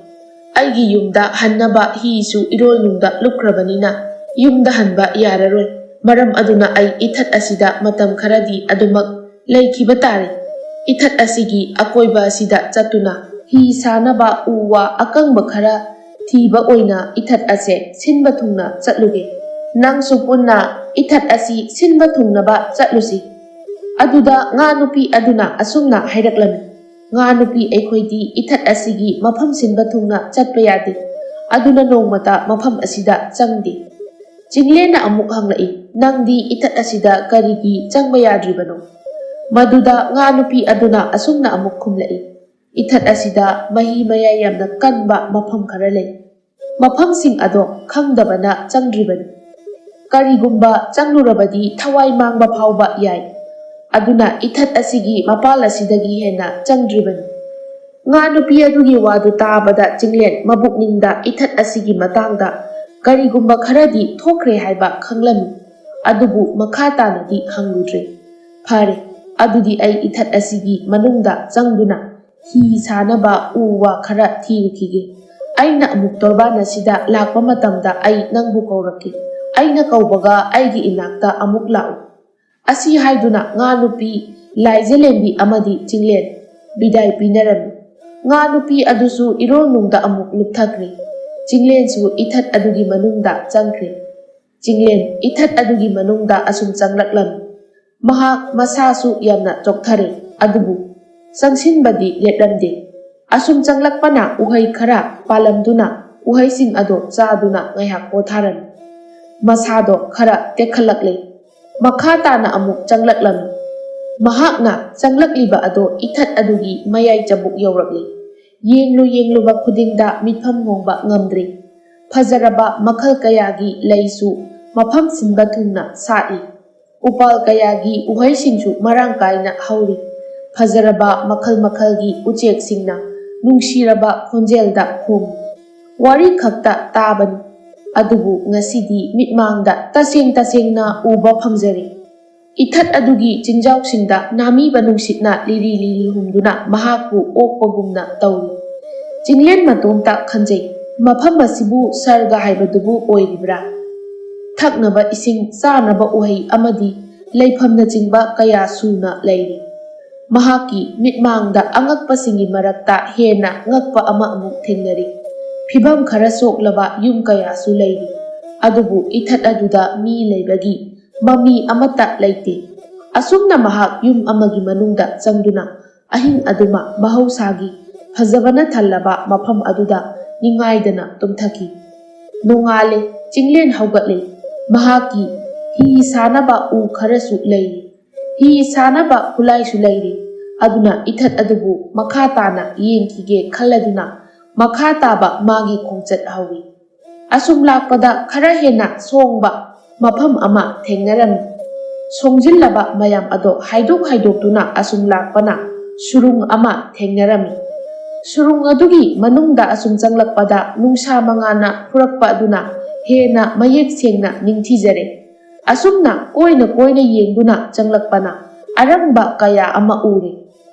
ꯑꯩꯒꯤ ꯌꯨꯝꯗ ꯍꯟꯅꯕ ꯍꯤꯁꯨ ꯏꯔꯣꯜꯅꯨꯡꯗ ꯂꯨꯞꯈ꯭ꯔꯕꯅꯤꯅ ꯌꯨꯝꯗ ꯍꯟꯕ ꯌꯥꯔꯔꯣꯏ꯫ ꯃꯔꯝ ꯑꯗꯨꯅ ꯑꯩ ꯏꯊꯠ ꯑꯁꯤꯗ ꯃꯇꯝ ꯈꯔꯗꯤ ꯑꯗꯨꯃꯛ ꯂꯩꯈꯤꯕ ꯇꯥꯔꯦ꯫ ꯏꯊꯠ ꯑꯁꯤꯒꯤ ꯑꯀꯣꯏꯕ ꯑꯁꯤꯗ ꯆꯠꯇꯨꯅ ꯍꯤ ꯁꯥꯅꯕ ꯎ ꯋꯥ ꯑꯀꯪꯕ ꯈꯔ ꯊꯤꯕ ꯑꯣꯏꯅ ꯏꯊꯠ ꯑꯁꯦ ꯁꯤꯟꯕ ꯊꯨꯡꯅ ꯆꯠꯂꯨꯒꯦ꯫ ꯅꯪꯁꯨ ꯄꯨꯟꯅ ꯏꯊꯠ ꯑꯁꯤ ꯁꯤꯟꯕ ꯊꯨꯡꯅꯕ ꯆꯠꯂꯨꯁꯤ꯫" ꯑꯗꯨꯗ ꯉꯥ ꯅꯨꯄꯤ ꯑꯗꯨꯅ ꯑꯁꯨꯝꯅ ꯍꯥꯏꯔꯛꯂꯝꯃꯤ, "ꯉꯥ ꯅꯨꯄꯤ, ꯑꯩꯈꯣꯏꯗꯤ ꯏꯊꯠ ꯑꯁꯤꯒꯤ ꯃꯐꯝ ꯁꯤꯟꯕ ꯊꯨꯡꯅ ꯆꯠꯄ ꯌꯥꯗꯦ꯫ ꯑꯗꯨꯅ ꯅꯣꯡꯃꯇ ꯃꯐꯝ ꯑꯁꯤꯗ ꯆꯪꯗꯦ꯫" ꯆꯤꯡꯂꯦꯟꯅ ꯑꯃꯨꯛ ꯍꯪꯂꯛꯏ, "ꯅꯪꯗꯤ ꯏꯊꯠ ꯑꯁꯤꯗ ꯀꯔꯤꯒꯤ ꯆꯪꯕ ꯌꯥꯗ꯭ꯔꯤꯕꯅꯣ?" ꯃꯗꯨꯗ ꯉꯥ ꯅꯨꯄꯤ ꯑꯗꯨꯅ ꯑꯁꯨꯝꯅ ꯑꯃꯨꯛ ꯈꯨꯝꯂꯛꯏ, ꯏꯊꯠ ꯑꯁꯤꯗ ꯃꯍꯤ ꯃꯌꯥꯏ ꯌꯥꯝꯅ ꯀꯟꯕ ꯃꯐꯝ ꯈꯔ ꯂꯩ꯫ ꯃꯐꯝꯁꯤꯡ ꯑꯗꯣ ꯈꯪꯗꯕꯅ ꯆꯪꯗ꯭ꯔꯤꯕꯅꯤ꯫ ꯀꯔꯤꯒꯨꯝꯕ ꯆꯪꯂꯨꯔꯕꯗꯤ ꯊꯋꯥꯏ ꯃꯥꯡꯕ ꯐꯥꯎꯕ ꯌꯥꯏ꯫ ꯑꯗꯨꯅ ꯏꯊꯠ ꯑꯁꯤꯒꯤ ꯃꯄꯥꯜ ꯑꯁꯤꯗꯒꯤ ꯍꯦꯟꯅ ꯆꯪꯗ꯭ꯔꯤꯕꯅꯤ꯫ ꯉꯥ ꯅꯨꯄꯤ ꯑꯗꯨꯒꯤ ꯋꯥꯗꯨ ꯇꯥꯕꯗ ꯆꯤꯡꯂꯦꯟ ꯃꯕꯨꯛꯅꯤꯡꯗ ꯏꯊꯠ ꯑꯁꯤꯒꯤ ꯃꯇꯥꯡꯗ ꯀꯔꯤꯒꯨꯝꯕ ꯈꯔꯗꯤ ꯊꯣꯛꯈ꯭ꯔꯦ ꯍꯥꯏꯕ ꯈꯪꯂꯝꯃꯤ꯫ ꯑꯗꯨꯕꯨ ꯃꯈꯥ ꯇꯥꯅꯗꯤ ꯍꯪꯂꯨꯗ꯭ꯔꯦ꯫ ꯐꯔꯦ, ꯑꯗꯨꯗꯤ ꯑꯩ ꯏꯊꯠ ꯑꯁꯤꯒꯤ ꯃꯅꯨꯡꯗ ꯆꯪꯗꯨꯅ ꯍꯤ ꯁꯥꯅꯕ ꯎ ꯋꯥ ꯈꯔ ꯊꯤꯔꯨꯈꯤꯒꯦ꯫ ꯑꯩꯅ ꯑꯃꯨꯛ ꯇꯣꯔꯕꯥꯟ ꯑꯁꯤꯗ ꯂꯥꯛꯄ ꯃꯇꯝꯗ ꯑꯩ ꯅꯪꯕꯨ ꯀꯧꯔꯛꯀꯦ꯫ ꯑꯩꯅ ꯀꯧꯕꯒ ꯑꯩꯒꯤ ꯏꯅꯥꯛꯇ ꯑꯃꯨꯛ ꯂꯥꯛꯎ꯫ ꯑꯁꯤ ꯍꯥꯏꯗꯨꯅ ꯉꯥ ꯅꯨꯄꯤ, ꯂꯥꯏꯖꯂꯦꯝꯕꯤ ꯑꯃꯗꯤ ꯆꯤꯡꯂꯦꯟ ꯕꯤꯗꯥꯏ ꯄꯤꯅꯔꯝꯃꯤ꯫ ꯉꯥ ꯅꯨꯄꯤ ꯑꯗꯨꯁꯨ ꯏꯔꯣꯜꯅꯨꯡꯗ ꯑꯃꯨꯛ ꯂꯨꯞꯊꯈ꯭ꯔꯦ꯫ ꯆꯤꯡꯂꯦꯟꯁꯨ ꯏꯊꯠ ꯑꯗꯨꯒꯤ ꯃꯅꯨꯡꯗ ꯆꯪꯈ꯭ꯔꯦ꯫ ꯆꯤꯡꯂꯦꯟ ꯏꯊꯠ ꯑꯗꯨꯒꯤ ꯃꯅꯨꯡꯗ ꯑꯁꯨꯝ ꯆꯪꯂꯛꯂꯝꯃꯤ꯫ ꯃꯍꯥꯛ ꯃꯁꯥꯁꯨ ꯌꯥꯝꯅ ꯆꯣꯛꯊꯔꯦ, ꯑꯗꯨꯕꯨ ꯆꯪꯁꯤꯟꯕꯗꯤ ꯂꯦꯞꯂꯝꯗꯦ꯫ ꯑꯁꯨꯝ ꯆꯪꯂꯛꯄꯅ ꯎꯍꯩ ꯈꯔ ꯄꯥꯜꯂꯝꯗꯨꯅ ꯎꯍꯩꯁꯤꯡ ꯑꯗꯣ ꯆꯥꯗꯨꯅ ꯉꯥꯏꯍꯥꯛ ꯄꯣꯊꯥꯔꯝꯃꯤ꯫ ꯃꯁꯥꯗꯣ ꯈꯔ ꯇꯦꯛꯈꯠꯂꯛꯂꯦ꯫ ꯃꯈꯥ ꯇꯥꯅ ꯑꯃꯨꯛ ꯆꯪꯂꯛꯂꯝꯃꯤ꯫ ꯃꯍꯥꯛꯅ ꯆꯪꯂꯛꯂꯤꯕ ꯑꯗꯣ ꯏꯊꯠ ꯑꯗꯨꯒꯤ ꯃꯌꯥꯏ ꯆꯕꯨꯛ ꯌꯧꯔꯛꯂꯦ꯫ ꯌꯦꯡꯂꯨ ꯌꯦꯡꯂꯨꯕ ꯈꯨꯗꯤꯡꯗ ꯃꯤꯠꯐꯝ ꯍꯣꯡꯕ ꯉꯝꯗ꯭ꯔꯦ꯫ ꯐꯖꯔꯕ ꯃꯈꯜ ꯀꯌꯥꯒꯤ ꯂꯩꯁꯨ ꯃꯐꯝ ꯁꯤꯟꯕ ꯊꯨꯡꯅ ꯁꯥꯠꯂꯤ꯫ ꯎꯄꯥꯜ ꯀꯌꯥꯒꯤ ꯎꯍꯩꯁꯤꯡꯁꯨ ꯃꯔꯥꯡ ꯀꯥꯏꯅ ꯍꯧꯔꯤ꯫ ꯐꯖꯔꯕ ꯃꯈꯜ ꯃꯈꯜꯒꯤ ꯎꯆꯦꯛꯁꯤꯡꯅ ꯅꯨꯡꯁꯤꯔꯕ ꯈꯣꯟꯖꯦꯜꯗ ꯈꯣꯡꯏ꯫ ꯋꯥꯔꯤ ꯈꯛꯇ ꯇꯥꯕꯅꯤ, ꯑꯗꯨꯕꯨ ꯉꯁꯤꯗꯤ ꯃꯤꯠꯃꯥꯡꯗ ꯇꯁꯦꯡ ꯇꯁꯦꯡꯅ ꯎꯕ ꯐꯪꯖꯔꯦ꯫ ꯏꯊꯠ ꯑꯗꯨꯒꯤ ꯆꯤꯡꯖꯥꯎꯁꯤꯡꯗ ꯅꯥꯃꯤꯕ ꯅꯨꯡꯁꯤꯠꯅ ꯂꯤꯔꯤ ꯂꯤꯔꯤ ꯍꯨꯝꯗꯨꯅ ꯃꯍꯥꯛꯄꯨ ꯑꯣꯛꯄꯒꯨꯝꯅ ꯇꯧꯔꯤ꯫ ꯆꯤꯡꯂꯦꯟ ꯃꯇꯣꯝꯇ ꯈꯟꯖꯩ, ꯃꯐꯝ ꯑꯁꯤꯕꯨ ꯁꯔꯒ ꯍꯥꯏꯕꯗꯨꯕꯨ ꯑꯣꯏꯔꯤꯕ꯭ꯔꯥ? ꯊꯛꯅꯕ ꯏꯁꯤꯡ, ꯆꯥꯅꯕ ꯎꯍꯩ ꯑꯃꯗꯤ ꯂꯩꯐꯝꯅꯆꯤꯡꯕ ꯀꯌꯥ ꯁꯨꯅ ꯂꯩꯔꯤ꯫ ꯃꯍꯥꯛꯀꯤ ꯃꯤꯠꯃꯥꯡꯗ ꯑꯉꯛꯄꯁꯤꯡꯒꯤ ꯃꯔꯛꯇ ꯍꯦꯟꯅ ꯉꯛꯄ ꯑꯃ ꯑꯃꯨꯛ ꯊꯦꯡꯅꯔꯤ꯫ ꯐꯤꯚꯝ ꯈꯔ ꯁꯣꯛꯂꯕ ꯌꯨꯝ ꯀꯌꯥꯁꯨ ꯂꯩꯔꯤ, ꯑꯗꯨꯕꯨ ꯏꯊꯠ ꯑꯗꯨꯗ ꯃꯤ ꯂꯩꯕꯒꯤ ꯃꯃꯤ ꯑꯃꯠꯇ ꯂꯩꯇꯦ꯫ ꯑꯁꯨꯝꯅ ꯃꯍꯥꯛ ꯌꯨꯝ ꯑꯃꯒꯤ ꯃꯅꯨꯡꯗ ꯆꯪꯗꯨꯅ ꯑꯍꯤꯡ ꯑꯗꯨꯃ ꯃꯍꯧꯁꯥꯒꯤ ꯐꯖꯕꯅ ꯊꯜꯂꯕ ꯃꯐꯝ ꯑꯗꯨꯗ ꯅꯤꯡꯉꯥꯏꯗꯅ ꯇꯨꯝꯊꯈꯤ꯫ ꯅꯣꯡꯉꯥꯜꯂꯦ, ꯆꯤꯡꯂꯦꯟ ꯍꯧꯒꯠꯂꯦ꯫ ꯃꯍꯥꯛꯀꯤ ꯍꯤ ꯁꯥꯅꯕ ꯎ ꯈꯔꯁꯨ ꯂꯩꯔꯤ꯫ ꯍꯤ ꯁꯥꯅꯕ ꯈꯨꯠꯂꯥꯏꯁꯨ ꯂꯩꯔꯤ꯫ ꯑꯗꯨꯅ ꯏꯊꯠ ꯑꯗꯨꯕꯨ ꯃꯈꯥ ꯇꯥꯅ ꯌꯦꯡꯈꯤꯒꯦ ꯈꯜꯂꯗꯨꯅ ꯃꯈꯥ ꯇꯥꯕ ꯃꯥꯒꯤ ꯈꯣꯡꯆꯠ ꯍꯧꯏ꯫ ꯑꯁꯨꯝ ꯂꯥꯛꯄꯗ ꯈꯔ ꯍꯦꯟꯅ ꯁꯣꯡꯕ ꯃꯐꯝ ꯑꯃ ꯊꯦꯡꯅꯔꯝꯃꯤ꯫ ꯁꯣꯡꯖꯤꯜꯂꯕ ꯃꯌꯥꯝ ꯑꯗꯣ ꯍꯥꯏꯗꯣꯛ ꯍꯥꯏꯗꯣꯛꯇꯨꯅ ꯑꯁꯨꯝ ꯂꯥꯛꯄꯅ ꯁꯨꯔꯨꯡ ꯑꯃ ꯊꯦꯡꯅꯔꯝꯃꯤ꯫ ꯁꯨꯔꯨꯡ ꯑꯗꯨꯒꯤ ꯃꯅꯨꯡꯗ ꯑꯁꯨꯝ ꯆꯪꯂꯛꯄꯗ ꯅꯨꯡꯁꯥ ꯃꯉꯥꯜꯅ ꯐꯨꯔꯛꯄ ꯑꯗꯨꯅ ꯍꯦꯟꯅ ꯃꯌꯦꯛ ꯁꯦꯡꯅ ꯅꯤꯡꯊꯤꯖꯔꯦ꯫ ꯑꯁꯨꯝꯅ ꯀꯣꯏꯅ ꯀꯣꯏꯅ ꯌꯦꯡꯗꯨꯅ ꯆꯪꯂꯛꯄꯅ ꯑꯔꯪꯕ ꯀꯌꯥ ꯑꯃ ꯎꯔꯦ꯫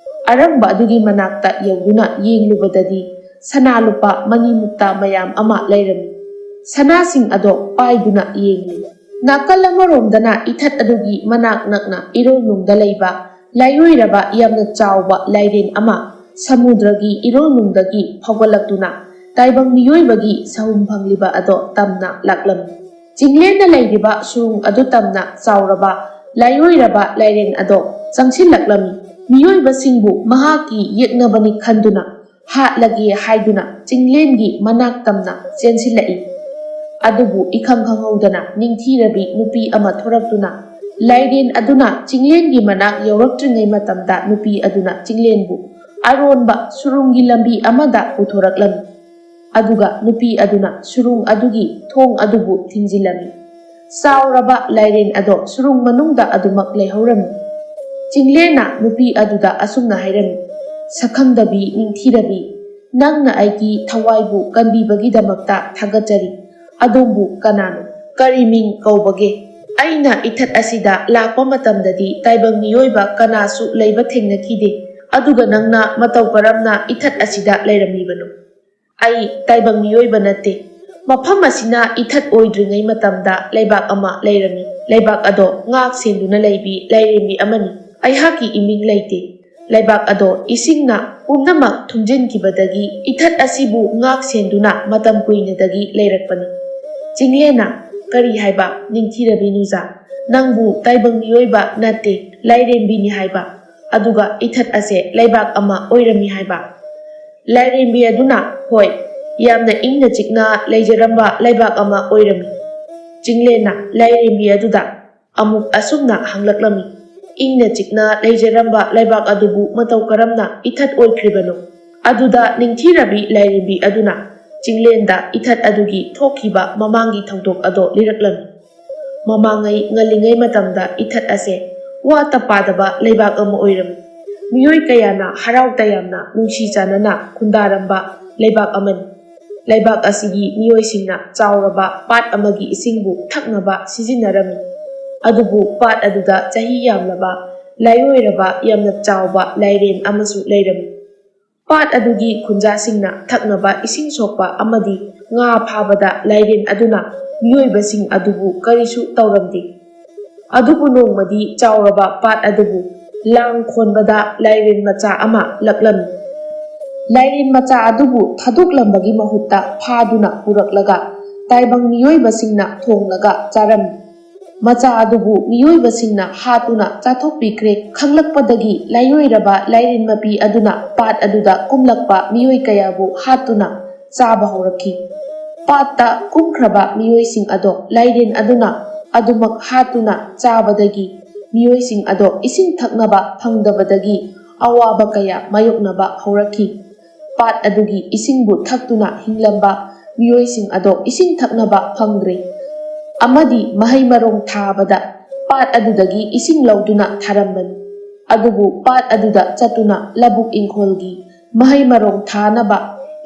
ꯑꯔꯪꯕ ꯑꯗꯨꯒꯤ ꯃꯅꯥꯛꯇ ꯌꯧꯗꯨꯅ ꯌꯦꯡꯂꯨꯕꯗꯗꯤ ꯁꯅꯥ ꯂꯨꯄꯥ ꯃꯅꯤ ꯃꯨꯛꯇꯥ ꯃꯌꯥꯝ ꯑꯃ ꯂꯩꯔꯝꯃꯤ꯫ ꯁꯅꯥꯁꯤꯡ ꯑꯗꯣ ꯄꯥꯏꯗꯨꯅ ꯌꯦꯡꯂꯤ꯫ ꯅꯥꯀꯜ ꯑꯃꯔꯣꯝꯗꯅ ꯏꯊꯠ ꯑꯗꯨꯒꯤ ꯃꯅꯥꯛ ꯅꯛꯅ ꯏꯔꯣꯜꯅꯨꯡꯗ ꯂꯩꯕ ꯂꯥꯏꯑꯣꯏꯔꯕ ꯌꯥꯝꯅ ꯆꯥꯎꯕ ꯂꯥꯏꯔꯦꯟ ꯑꯃ ꯁꯃꯨꯗ꯭ꯔꯒꯤ ꯏꯔꯣꯜꯅꯨꯡꯗꯒꯤ ꯐꯥꯎꯒꯠꯂꯛꯇꯨꯅ ꯇꯥꯏꯕꯪ ꯃꯤꯑꯣꯏꯕꯒꯤ ꯁꯍꯨꯝ ꯐꯪꯂꯤꯕ ꯑꯗꯣ ꯇꯝꯅ ꯂꯥꯛꯂꯝꯃꯤ꯫ ꯆꯤꯡꯂꯦꯟꯅ ꯂꯩꯔꯤꯕ ꯁꯨꯔꯨꯡ ꯑꯗꯨ ꯇꯝꯅ ꯆꯥꯎꯔꯕ ꯂꯥꯏꯑꯣꯏꯔꯕ ꯂꯥꯏꯔꯦꯟ ꯑꯗꯣ ꯆꯪꯁꯤꯜꯂꯛꯂꯝꯃꯤ꯫ ꯃꯤꯑꯣꯏꯕꯁꯤꯡꯕꯨ ꯃꯍꯥꯛꯀꯤ ꯌꯦꯛꯅꯕꯅꯤ ꯈꯟꯗꯨꯅ ꯍꯥꯠꯂꯒꯦ ꯍꯥꯏꯗꯨꯅ ꯆꯤꯡꯂꯦꯟꯒꯤ ꯃꯅꯥꯛ ꯇꯝꯅ ꯆꯦꯟꯁꯤꯜꯂꯛꯏ꯫ ꯑꯗꯨꯕꯨ ꯏꯈꯪ ꯈꯪꯍꯧꯗꯅ ꯅꯤꯡꯊꯤꯔꯕꯤ ꯅꯨꯄꯤ ꯑꯃ ꯊꯣꯔꯛꯇꯨꯅ ꯂꯥꯏꯔꯦꯟ ꯑꯗꯨꯅ ꯆꯤꯡꯂꯦꯟꯒꯤ ꯃꯅꯥꯛ ꯌꯧꯔꯛꯇ꯭ꯔꯤꯉꯩ ꯃꯇꯝꯗ ꯅꯨꯄꯤ ꯑꯗꯨꯅ ꯆꯤꯡꯂꯦꯟꯕꯨ ꯑꯔꯣꯟꯕ ꯁꯨꯔꯨꯡꯒꯤ ꯂꯝꯕꯤ ꯑꯃꯗ ꯄꯨꯊꯣꯔꯛꯂꯝꯃꯤ꯫ ꯑꯗꯨꯒ ꯅꯨꯄꯤ ꯑꯗꯨꯅ ꯁꯨꯔꯨꯡ ꯑꯗꯨꯒꯤ ꯊꯣꯡ ꯑꯗꯨꯕꯨ ꯊꯤꯡꯖꯤꯜꯂꯝꯃꯤ꯫ ꯆꯥꯎꯔꯕ ꯂꯥꯏꯔꯦꯟ ꯑꯗꯣ ꯁꯨꯔꯨꯡ ꯃꯅꯨꯡꯗ ꯑꯗꯨꯃꯛ ꯂꯩꯍꯧꯔꯝꯃꯤ꯫ ꯆꯤꯡꯂꯦꯟꯅ ꯅꯨꯄꯤ ꯑꯗꯨꯗ ꯑꯁꯨꯝꯅ ꯍꯥꯏꯔꯝꯃꯤ, "ꯁꯛꯈꯪꯗꯕꯤ ꯅꯤꯡꯊꯤꯔꯕꯤ, ꯅꯪꯅ ꯑꯩꯒꯤ ꯊꯋꯥꯏꯕꯨ ꯀꯟꯕꯤꯕꯒꯤꯗꯃꯛꯇ ꯊꯥꯒꯠꯆꯔꯤ꯫ ꯑꯗꯣꯝꯕꯨ ꯀꯅꯥꯅꯣ? ꯀꯔꯤ ꯃꯤꯡ ꯀꯧꯕꯒꯦ? ꯑꯩꯅ ꯏꯊꯠ ꯑꯁꯤꯗ ꯂꯥꯛꯄ ꯃꯇꯝꯗꯗꯤ ꯇꯥꯏꯕꯪ ꯃꯤꯑꯣꯏꯕ ꯀꯅꯥꯁꯨ ꯂꯩꯕ ꯊꯦꯡꯅꯈꯤꯗꯦ꯫ ꯑꯗꯨꯒ ꯅꯪꯅ ꯃꯇꯧ ꯀꯔꯝꯅ ꯏꯊꯠ ꯑꯁꯤꯗ ꯂꯩꯔꯝꯃꯤꯕꯅꯣ?" "ꯑꯩ ꯇꯥꯏꯕꯪ ꯃꯤꯑꯣꯏꯕ ꯅꯠꯇꯦ꯫ ꯃꯐꯝ ꯑꯁꯤꯅ ꯏꯊꯠ ꯑꯣꯏꯗ꯭ꯔꯤꯉꯩ ꯃꯇꯝꯗ ꯂꯩꯕꯥꯛ ꯑꯃ ꯂꯩꯔꯝꯃꯤ꯫ ꯂꯩꯕꯥꯛ ꯑꯗꯣ ꯉꯥꯛ ꯁꯦꯟꯗꯨꯅ ꯂꯩꯕꯤ ꯂꯥꯏꯔꯦꯝꯕꯤ ꯑꯃꯅꯤ꯫ ꯑꯩꯍꯥꯛꯀꯤ ꯏꯃꯤꯡ ꯂꯩꯇꯦ꯫ ꯂꯩꯕꯥꯛ ꯑꯗꯣ ꯏꯁꯤꯡꯅ ꯄꯨꯝꯅꯃꯛ ꯊꯨꯝꯖꯤꯟꯈꯤꯕꯗꯒꯤ ꯏꯊꯠ ꯑꯁꯤꯕꯨ ꯉꯥꯛ ꯁꯦꯟꯗꯨꯅ ꯃꯇꯝ ꯀꯨꯏꯅꯗꯒꯤ ꯂꯩꯔꯛꯄꯅꯤ꯫" ꯆꯤꯡꯂꯦꯟꯅ, "ꯀꯔꯤ ꯍꯥꯏꯕ, ꯅꯤꯡꯊꯤꯔꯕꯤ ꯅꯨꯖꯥ? ꯅꯪꯕꯨ ꯇꯥꯏꯕꯪ ꯃꯤꯑꯣꯏꯕ ꯅꯠꯇꯦ, ꯂꯥꯏꯔꯦꯝꯕꯤꯅꯤ ꯍꯥꯏꯕ꯫ ꯑꯗꯨꯒ ꯏꯊꯠ ꯑꯁꯦ ꯂꯩꯕꯥꯛ ꯑꯃ ꯑꯣꯏꯔꯝꯃꯤ ꯍꯥꯏꯕ?" ꯂꯥꯏꯔꯦꯝꯕꯤ ꯑꯗꯨꯅ, "ꯍꯣꯏ, ꯌꯥꯝꯅ ꯏꯪꯅ ꯆꯤꯛꯅ ꯂꯩꯖꯔꯝꯕ ꯂꯩꯕꯥꯛ ꯑꯃ ꯑꯣꯏꯔꯝꯃꯤ꯫" ꯆꯤꯡꯂꯦꯟꯅ ꯂꯥꯏꯔꯦꯝꯕꯤ ꯑꯗꯨꯗ ꯑꯃꯨꯛ ꯑꯁꯨꯝꯅ ꯍꯪꯂꯛꯂꯝꯃꯤ, ꯏꯪꯅ ꯆꯤꯛꯅ ꯂꯩꯖꯔꯝꯕ ꯂꯩꯕꯥꯛ ꯑꯗꯨꯕꯨ ꯃꯇꯧ ꯀꯔꯝꯅ ꯏꯊꯠ ꯑꯣꯏꯈ꯭ꯔꯤꯕꯅꯣ? ꯑꯗꯨꯗ ꯅꯤꯡꯊꯤꯔꯕꯤ ꯂꯥꯏꯔꯦꯝꯕꯤ ꯑꯗꯨꯅ ꯆꯤꯡꯂꯦꯟꯗ ꯏꯊꯠ ꯑꯗꯨꯒꯤ ꯊꯣꯛꯈꯤꯕ ꯃꯃꯥꯡꯒꯤ ꯊꯧꯗꯣꯛ ꯑꯗꯣ ꯂꯤꯔꯛꯂꯝꯃꯤ꯫ ꯃꯃꯥꯡꯉꯩ ꯉꯜꯂꯤꯉꯩ ꯃꯇꯝꯗ ꯏꯊꯠ ꯑꯁꯦ ꯋꯥꯠꯇ ꯄꯥꯗꯕ ꯂꯩꯕꯥꯛ ꯑꯃ ꯑꯣꯏꯔꯝꯃꯤ꯫ ꯃꯤꯑꯣꯏ ꯀꯌꯥꯅ ꯍꯔꯥꯎ ꯇꯌꯥꯝꯅ ꯅꯨꯡꯁꯤ ꯆꯥꯟꯅꯅ ꯈꯨꯟꯗꯥꯔꯝꯕ ꯂꯩꯕꯥꯛ ꯑꯃꯅꯤ꯫ ꯂꯩꯕꯥꯛ ꯑꯁꯤꯒꯤ ꯃꯤꯑꯣꯏꯁꯤꯡꯅ ꯆꯥꯎꯔꯕ ꯄꯥꯠ ꯑꯃꯒꯤ ꯏꯁꯤꯡꯕꯨ ꯊꯛꯅꯕ ꯁꯤꯖꯤꯟꯅꯔꯝꯃꯤ꯫ ꯑꯗꯨꯕꯨ ꯄꯥꯠ ꯑꯗꯨꯗ ꯆꯍꯤ ꯌꯥꯝꯂꯕ, ꯂꯥꯏꯑꯣꯏꯔꯕ, ꯌꯥꯝꯅ ꯆꯥꯎꯕ ꯂꯥꯏꯔꯦꯟ ꯑꯃꯁꯨ ꯂꯩꯔꯝꯃꯤ꯫ ꯄꯥꯠ ꯑꯗꯨꯒꯤ ꯈꯨꯟꯖꯥꯁꯤꯡꯅ ꯊꯛꯅꯕ ꯏꯁꯤꯡ ꯁꯣꯛꯄ ꯑꯃꯗꯤ ꯉꯥ ꯐꯥꯕꯗ ꯂꯥꯏꯔꯦꯟ ꯑꯗꯨꯅ ꯃꯤꯑꯣꯏꯕꯁꯤꯡ ꯑꯗꯨꯕꯨ ꯀꯔꯤꯁꯨ ꯇꯧꯔꯝꯗꯦ꯫ ꯑꯗꯨꯕꯨ ꯅꯣꯡꯃꯗꯤ ꯆꯥꯎꯔꯕ ꯄꯥꯠ ꯑꯗꯨꯕꯨ ꯂꯥꯡ ꯈꯣꯟꯕꯗ ꯂꯥꯏꯔꯦꯟ ꯃꯆꯥ ꯑꯃ ꯂꯛꯂꯝꯃꯤ꯫ ꯂꯥꯏꯔꯦꯟ ꯃꯆꯥ ꯑꯗꯨꯕꯨ ꯊꯥꯗꯣꯛꯂꯝꯕꯒꯤ ꯃꯍꯨꯠꯇ ꯐꯥꯗꯨꯅ ꯄꯨꯔꯛꯂꯒ ꯇꯥꯏꯕꯪ ꯃꯤꯑꯣꯏꯕꯁꯤꯡꯅ ꯊꯣꯡꯂꯒ ꯆꯥꯔꯝꯃꯤ꯫ ꯃꯆꯥ ꯑꯗꯨꯕꯨ ꯃꯤꯑꯣꯏꯕꯁꯤꯡꯅ ꯍꯥꯠꯇꯨꯅ ꯆꯥꯊꯣꯛꯄꯤꯈ꯭ꯔꯦ꯫ ꯈꯪꯂꯛꯄꯗꯒꯤ ꯂꯥꯏꯑꯣꯏꯔꯕ ꯂꯥꯏꯔꯦꯟ ꯃꯄꯤ ꯑꯗꯨꯅ ꯄꯥꯠ ꯑꯗꯨꯗ ꯀꯨꯝꯂꯛꯄ ꯃꯤꯑꯣꯏ ꯀꯌꯥꯕꯨ ꯍꯥꯠꯇꯨꯅ ꯆꯥꯕ ꯍꯧꯔꯛꯈꯤ꯫ ꯄꯥꯠꯇ ꯀꯨꯝꯈ꯭ꯔꯕ ꯃꯤꯑꯣꯏꯁꯤꯡ ꯑꯗꯣ ꯂꯥꯏꯔꯦꯟ ꯑꯗꯨꯅ ꯑꯗꯨꯃꯛ ꯍꯥꯠꯇꯨꯅ ꯆꯥꯕꯗꯒꯤ ꯃꯤꯑꯣꯏꯁꯤꯡ ꯑꯗꯣ ꯏꯁꯤꯡ ꯊꯛꯅꯕ ꯐꯪꯗꯕꯗꯒꯤ ꯑꯋꯥꯕ ꯀꯌꯥ ꯃꯥꯌꯣꯛꯅꯕ ꯍꯧꯔꯛꯈꯤ꯫ ꯄꯥꯠ ꯑꯗꯨꯒꯤ ꯏꯁꯤꯡꯕꯨ ꯊꯛꯇꯨꯅ ꯍꯤꯡꯂꯝꯕ ꯃꯤꯑꯣꯏꯁꯤꯡ ꯑꯗꯣ ꯏꯁꯤꯡ ꯊꯛꯅꯕ ꯐꯪꯗ꯭ꯔꯦ꯫ ꯑꯃꯗꯤ ꯃꯍꯩ ꯃꯔꯣꯡ ꯊꯥꯕꯗ ꯄꯥꯠ ꯑꯗꯨꯗꯒꯤ ꯏꯁꯤꯡ ꯂꯧꯗꯨꯅ ꯊꯥꯔꯝꯕꯅꯤ꯫ ꯑꯗꯨꯕꯨ ꯄꯥꯠ ꯑꯗꯨꯗ ꯆꯠꯇꯨꯅ ꯂꯧꯕꯨꯛ ꯏꯪꯈꯣꯜꯒꯤ ꯃꯍꯩ ꯃꯔꯣꯡ ꯊꯥꯅꯕ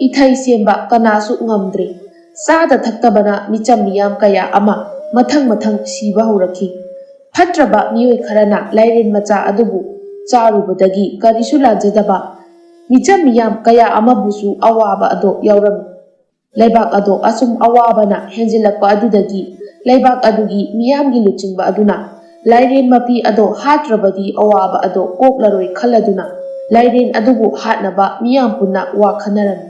ꯏꯊꯩ ꯁꯦꯝꯕ ꯀꯅꯥꯁꯨ ꯉꯝꯗ꯭ꯔꯦ꯫ ꯆꯥꯗ ꯊꯛꯇꯕꯅ ꯃꯤꯆꯝ ꯃꯤꯌꯥꯝ ꯀꯌꯥ ꯑꯃ ꯃꯊꯪ ꯃꯊꯪ ꯁꯤꯕ ꯍꯧꯔꯛꯈꯤ꯫ ꯐꯠꯇ꯭ꯔꯕ ꯃꯤꯑꯣꯏ ꯈꯔꯅ ꯂꯥꯏꯔꯦꯟ ꯃꯆꯥ ꯑꯗꯨꯕꯨ ꯆꯥꯔꯨꯕꯗꯒꯤ ꯀꯔꯤꯁꯨ ꯂꯥꯟꯖꯗꯕ ꯃꯤꯆꯝ ꯃꯤꯌꯥꯝ ꯀꯌꯥ ꯑꯃꯕꯨꯁꯨ ꯑꯋꯥꯕ ꯑꯗꯣ ꯌꯥꯎꯔꯝꯃꯤ꯫ ꯂꯩꯕꯥꯛ ꯑꯗꯣ ꯑꯁꯨꯝ ꯑꯋꯥꯕꯅ ꯍꯦꯟꯖꯤꯜꯂꯛꯄ ꯑꯗꯨꯗꯒꯤ ꯂꯩꯕꯥꯛ ꯑꯗꯨꯒꯤ ꯃꯤꯌꯥꯝꯒꯤ ꯂꯨꯆꯤꯡꯕ ꯑꯗꯨꯅ ꯂꯥꯏꯔꯦꯟ ꯃꯄꯤ ꯑꯗꯣ ꯍꯥꯠꯇ꯭ꯔꯕꯗꯤ ꯑꯋꯥꯕ ꯑꯗꯣ ꯀꯣꯛꯂꯔꯣꯏ ꯈꯜꯂꯗꯨꯅ ꯂꯥꯏꯔꯦꯟ ꯑꯗꯨꯕꯨ ꯍꯥꯠꯅꯕ ꯃꯤꯌꯥꯝ ꯄꯨꯟꯅ ꯋꯥ ꯈꯟꯅꯔꯝꯃꯤ꯫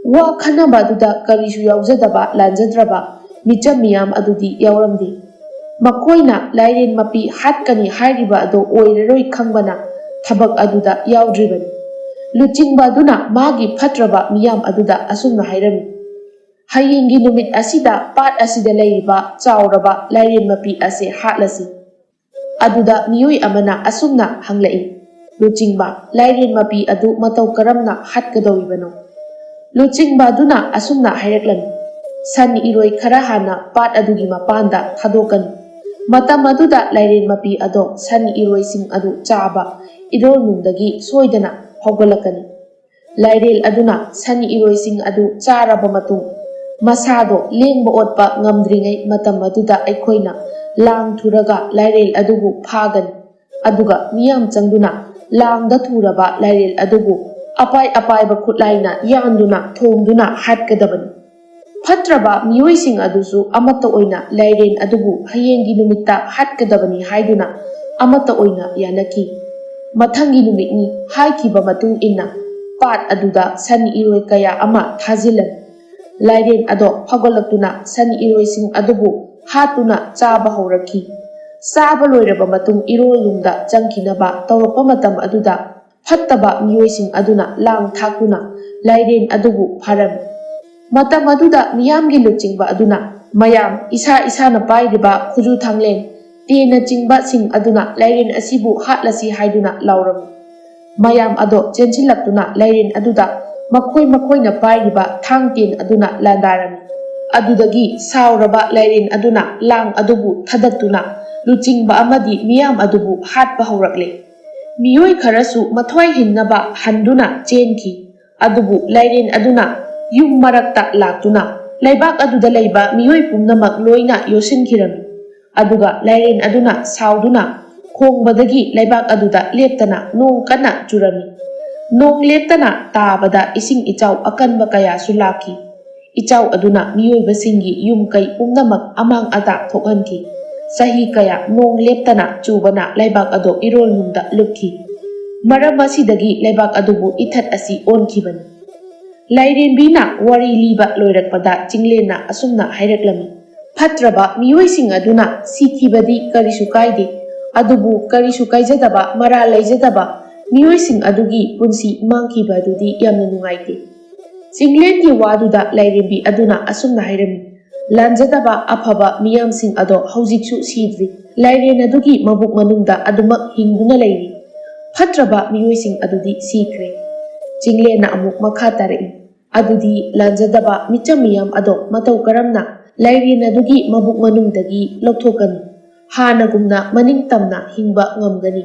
ꯋꯥ ꯈꯟꯅꯕ ꯑꯗꯨꯗ ꯀꯔꯤꯁꯨ ꯌꯥꯎꯖꯗꯕ ꯂꯥꯟꯖꯗ꯭ꯔꯕ ꯃꯤꯆꯝ ꯃꯤꯌꯥꯝ ꯑꯗꯨꯗꯤ ꯌꯥꯎꯔꯝꯗꯦ꯫ ꯃꯈꯣꯏꯅ ꯂꯥꯏꯔꯦꯟ ꯃꯄꯤ ꯍꯥꯠꯀꯅꯤ ꯍꯥꯏꯔꯤꯕ ꯑꯗꯨ ꯑꯣꯏꯔꯔꯣꯏ ꯈꯪꯕꯅ ꯊꯕꯛ ꯑꯗꯨꯗ ꯌꯥꯎꯗ꯭ꯔꯤꯕꯅꯤ꯫ ꯂꯨꯆꯤꯡꯕ ꯑꯗꯨꯅ ꯃꯥꯒꯤ ꯐꯠꯇ꯭ꯔꯕ ꯃꯤꯌꯥꯝ ꯑꯗꯨꯗ ꯑꯁꯨꯝꯅ ꯍꯥꯏꯔꯝꯃꯤ, "ꯍꯌꯦꯡꯒꯤ ꯅꯨꯃꯤꯠ ꯑꯁꯤꯗ ꯄꯥꯠ ꯑꯁꯤꯗ ꯂꯩꯔꯤꯕ ꯆꯥꯎꯔꯕ ꯂꯥꯏꯔꯦꯟ ꯃꯄꯤ ꯑꯁꯦ ꯍꯥꯠꯂꯁꯤ꯫ ꯑꯗꯨꯗ ꯃꯤꯑꯣꯏ ꯑꯃꯅ ꯑꯁꯨꯝꯅ ꯍꯪꯂꯛꯏ, "ꯂꯨꯆꯤꯡꯕ, ꯂꯥꯏꯔꯦꯟ ꯃꯄꯤ ꯑꯗꯨ ꯃꯇꯧ ꯀꯔꯝꯅ ꯍꯥꯠꯀꯗꯧꯔꯤꯕꯅꯣ?" ꯂꯨꯆꯤꯡꯕ ꯑꯗꯨꯅ ꯑꯁꯨꯝꯅ ꯍꯥꯏꯔꯛꯂꯝꯃꯤ, "ꯁꯟ ꯏꯔꯣꯏ ꯈꯔ ꯍꯥꯟꯅ ꯄꯥꯠ ꯑꯗꯨꯒꯤ ꯃꯄꯥꯟꯗ ꯊꯥꯗꯣꯛꯀꯅꯤ꯫ ꯃꯇꯝ ꯑꯗꯨꯗ ꯂꯥꯏꯔꯦꯟ ꯃꯄꯤ ꯑꯗꯣ ꯁꯟ ꯏꯔꯣꯏꯁꯤꯡ ꯑꯗꯨ ꯆꯥꯕ ꯏꯔꯣꯜꯅꯨꯡꯗꯒꯤ ꯁꯣꯏꯗꯅ ꯍꯧꯒꯠꯂꯛꯀꯅꯤ꯫ ꯂꯥꯏꯔꯦꯜ ꯑꯗꯨꯅ ꯁꯟ ꯏꯔꯣꯏꯁꯤꯡ ꯑꯗꯨ ꯆꯥꯔꯕ ꯃꯇꯨꯡ, ꯃꯁꯥꯗꯣ ꯂꯦꯡꯕ ꯑꯣꯠꯄ ꯉꯝꯗ꯭ꯔꯤꯉꯩ ꯃꯇꯝ ꯑꯗꯨꯗ ꯑꯩꯈꯣꯏꯅ ꯂꯥꯡ ꯊꯨꯔꯒ ꯂꯥꯏꯔꯦꯜ ꯑꯗꯨꯕꯨ ꯐꯥꯒꯅꯤ꯫ ꯑꯗꯨꯒ ꯃꯤꯌꯥꯝ ꯆꯪꯗꯨꯅ ꯂꯥꯡꯗ ꯊꯨꯔꯕ ꯂꯥꯏꯔꯦꯜ ꯑꯗꯨꯕꯨ ꯑꯄꯥꯏ ꯑꯄꯥꯏꯕ ꯈꯨꯠꯂꯥꯏꯅ ꯌꯥꯟꯗꯨꯅ ꯊꯣꯝꯗꯨꯅ ꯍꯥꯠꯀꯗꯕꯅꯤ꯫ ꯐꯠꯇ꯭ꯔꯕ ꯃꯤꯑꯣꯏꯁꯤꯡ ꯑꯗꯨꯁꯨ ꯑꯃꯠꯇ ꯑꯣꯏꯅ ꯂꯥꯏꯔꯦꯟ ꯑꯗꯨꯕꯨ ꯍꯌꯦꯡꯒꯤ ꯅꯨꯃꯤꯠꯇ ꯍꯥꯠꯀꯗꯕꯅꯤ ꯍꯥꯏꯗꯨꯅ ꯑꯃꯠꯇ ꯑꯣꯏꯅ ꯌꯥꯅꯈꯤ꯫ ꯃꯊꯪꯒꯤ ꯅꯨꯃꯤꯠꯅꯤ ꯍꯥꯏꯈꯤꯕ ꯃꯇꯨꯡ ꯏꯟꯅ ꯄꯥꯠ ꯑꯗꯨꯗ ꯁꯟ ꯏꯔꯣꯏ ꯀꯌꯥ ꯑꯃ ꯊꯥꯖꯤꯜꯂꯝꯃꯤ꯫ ꯂꯥꯏꯔꯦꯟ ꯑꯗꯣ ꯐꯒꯠꯂꯛꯇꯨꯅ ꯁꯟ ꯏꯔꯣꯏꯁꯤꯡ ꯑꯗꯨꯕꯨ ꯍꯥꯠꯇꯨꯅ ꯆꯥꯕ ꯍꯧꯔꯛꯈꯤ꯫ ꯆꯥꯕ ꯂꯣꯏꯔꯕ ꯃꯇꯨꯡ ꯏꯔꯣꯜꯅꯨꯡꯗ ꯆꯪꯈꯤꯅꯕ ꯇꯧꯔꯛꯄ ꯃꯇꯝ ꯑꯗꯨꯗ ꯐꯠꯇꯕ ꯃꯤꯑꯣꯏꯁꯤꯡ ꯑꯗꯨꯅ ꯂꯥꯡ ꯊꯥꯛꯇꯨꯅ ꯂꯥꯏꯔꯦꯟ ꯑꯗꯨꯕꯨ ꯐꯥꯔꯝꯃꯤ꯫ ꯃꯇꯝ ꯑꯗꯨꯗ ꯃꯤꯌꯥꯝꯒꯤ ꯂꯨꯆꯤꯡꯕ ꯑꯗꯨꯅ, "ꯃꯌꯥꯝ, ꯏꯁꯥ ꯏꯁꯥꯅ ꯄꯥꯏꯔꯤꯕ ꯈꯨꯖꯨ ꯊꯥꯡꯂꯦꯟ, ꯇꯦꯟꯅꯆꯤꯡꯕꯁꯤꯡ ꯑꯗꯨꯅ ꯂꯥꯏꯔꯦꯟ ꯑꯁꯤꯕꯨ ꯍꯥꯠꯂꯁꯤ" ꯍꯥꯏꯗꯨꯅ ꯂꯥꯎꯔꯝꯃꯤ꯫ ꯃꯌꯥꯝ ꯑꯗꯣ ꯆꯦꯟꯁꯤꯜꯂꯛꯇꯨꯅ ꯂꯥꯏꯔꯦꯟ ꯑꯗꯨꯗ ꯃꯈꯣꯏ ꯃꯈꯣꯏꯅ ꯄꯥꯏꯔꯤꯕ ꯊꯥꯡ ꯇꯦꯟ ꯑꯗꯨꯅ ꯂꯥꯟꯗꯥꯔꯝꯃꯤ꯫ ꯑꯗꯨꯗꯒꯤ ꯁꯥꯎꯔꯕ ꯂꯥꯏꯔꯦꯟ ꯑꯗꯨꯅ ꯂꯥꯡ ꯑꯗꯨꯕꯨ ꯊꯗꯠꯇꯨꯅ ꯂꯨꯆꯤꯡꯕ ꯑꯃꯗꯤ ꯃꯤꯌꯥꯝ ꯑꯗꯨꯕꯨ ꯍꯥꯠꯄ ꯍꯧꯔꯛꯂꯦ꯫ ꯃꯤꯑꯣꯏ ꯈꯔꯁꯨ ꯃꯊ꯭ꯋꯥꯏ ꯍꯤꯡꯅꯕ ꯍꯟꯗꯨꯅ ꯆꯦꯟꯈꯤ꯫ ꯑꯗꯨꯕꯨ ꯂꯥꯏꯔꯦꯟ ꯑꯗꯨꯅ ꯌꯨꯝ ꯃꯔꯛꯇ ꯂꯥꯛꯇꯨꯅ ꯂꯩꯕꯥꯛ ꯑꯗꯨꯗ ꯂꯩꯕ ꯃꯤꯑꯣꯏ ꯄꯨꯝꯅꯃꯛ ꯂꯣꯏꯅ ꯌꯣꯠꯁꯤꯟꯈꯤꯔꯝꯃꯤ꯫ ꯑꯗꯨꯒ ꯂꯥꯏꯔꯦꯟ ꯑꯗꯨꯅ ꯁꯥꯎꯗꯨꯅ ꯈꯣꯡꯕꯗꯒꯤ ꯂꯩꯕꯥꯛ ꯑꯗꯨꯗ ꯂꯦꯞꯇꯅ ꯅꯣꯡ ꯀꯟꯅ ꯆꯨꯔꯝꯃꯤ꯫ ꯅꯣꯡ ꯂꯦꯞꯇꯅ ꯇꯥꯕꯗ ꯏꯁꯤꯡ ꯏꯆꯥꯎ ꯑꯀꯟꯕ ꯀꯌꯥꯁꯨ ꯂꯥꯛꯈꯤ꯫ ꯏꯆꯥꯎ ꯑꯗꯨꯅ ꯃꯤꯑꯣꯏꯕꯁꯤꯡꯒꯤ ꯌꯨꯝ ꯀꯩ ꯄꯨꯝꯅꯃꯛ ꯑꯃꯥꯡ ꯑꯇꯥ ꯊꯣꯛꯍꯟꯈꯤ꯫ ꯆꯍꯤ ꯀꯌꯥ ꯅꯣꯡ ꯂꯦꯞꯇꯅ ꯆꯨꯕꯅ ꯂꯩꯕꯥꯛ ꯑꯗꯨ ꯏꯔꯣꯜꯅꯨꯡꯗ ꯂꯨꯞꯈꯤ꯫ ꯃꯔꯝ ꯑꯁꯤꯗꯒꯤ ꯂꯩꯕꯥꯛ ꯑꯗꯨꯕꯨ ꯏꯊꯠ ꯑꯁꯤ ꯑꯣꯟꯈꯤꯕꯅꯤ꯫ ꯂꯥꯏꯔꯦꯝꯕꯤꯅ ꯋꯥꯔꯤ ꯂꯤꯕ ꯂꯣꯏꯔꯛꯄꯗ ꯆꯤꯡꯂꯦꯟꯅ ꯑꯁꯨꯝꯅ ꯍꯥꯏꯔꯛꯂꯝꯃꯤ, "ꯐꯠꯇ꯭ꯔꯕ ꯃꯤꯑꯣꯏꯁꯤꯡ ꯑꯗꯨꯅ ꯁꯤꯈꯤꯕꯗꯤ ꯀꯔꯤꯁꯨ ꯀꯥꯏꯗꯦ, ꯑꯗꯨꯕꯨ ꯀꯔꯤꯁꯨ ꯀꯥꯏꯖꯗꯕ, ꯃꯔꯥꯜ ꯂꯩꯖꯗꯕ ꯃꯤꯑꯣꯏꯁꯤꯡ ꯑꯗꯨꯒꯤ ꯄꯨꯟꯁꯤ ꯃꯥꯡꯈꯤꯕ ꯑꯗꯨꯗꯤ ꯌꯥꯝꯅ ꯅꯨꯡꯉꯥꯏꯇꯦ"꯫ ꯆꯤꯡꯂꯦꯟꯒꯤ ꯋꯥꯗꯨꯗ ꯂꯥꯏꯔꯦꯝꯕꯤ ꯑꯗꯨꯅ ꯑꯁꯨꯝꯅ ꯍꯥꯏꯔꯝꯃꯤ, "ꯂꯥꯟꯖꯗꯕ ꯑꯐꯕ ꯃꯤꯌꯥꯝꯁꯤꯡ ꯑꯗꯣ ꯍꯧꯖꯤꯛꯁꯨ ꯁꯤꯗ꯭ꯔꯤ꯫ ꯂꯥꯏꯔꯦꯟ ꯑꯗꯨꯒꯤ ꯃꯕꯨꯛ ꯃꯅꯨꯡꯗ ꯑꯗꯨꯃꯛ ꯍꯤꯡꯗꯨꯅ ꯂꯩꯔꯤ꯫ ꯐꯠꯇ꯭ꯔꯕ ꯃꯤꯑꯣꯏꯁꯤꯡ ꯑꯗꯨꯗꯤ ꯁꯤꯈ꯭ꯔꯦ꯫ ꯆꯤꯡꯂꯦꯟꯅ ꯑꯃꯨꯛ ꯃꯈꯥ ꯇꯥꯔꯛꯏ, "ꯑꯗꯨꯗꯤ ꯂꯥꯟꯖꯗꯕ ꯃꯤꯆꯝ ꯃꯤꯌꯥꯝ ꯑꯗꯣ ꯃꯇꯧ ꯀꯔꯝꯅ ꯂꯥꯏꯔꯦꯟ ꯑꯗꯨꯒꯤ ꯃꯕꯨꯛ ꯃꯅꯨꯡꯗꯒꯤ ꯂꯧꯊꯣꯛꯀꯅꯤ? ꯍꯥꯟꯅꯒꯨꯝꯅ ꯃꯅꯤꯡ ꯇꯝꯅ ꯍꯤꯡꯕ ꯉꯝꯒꯅꯤ?"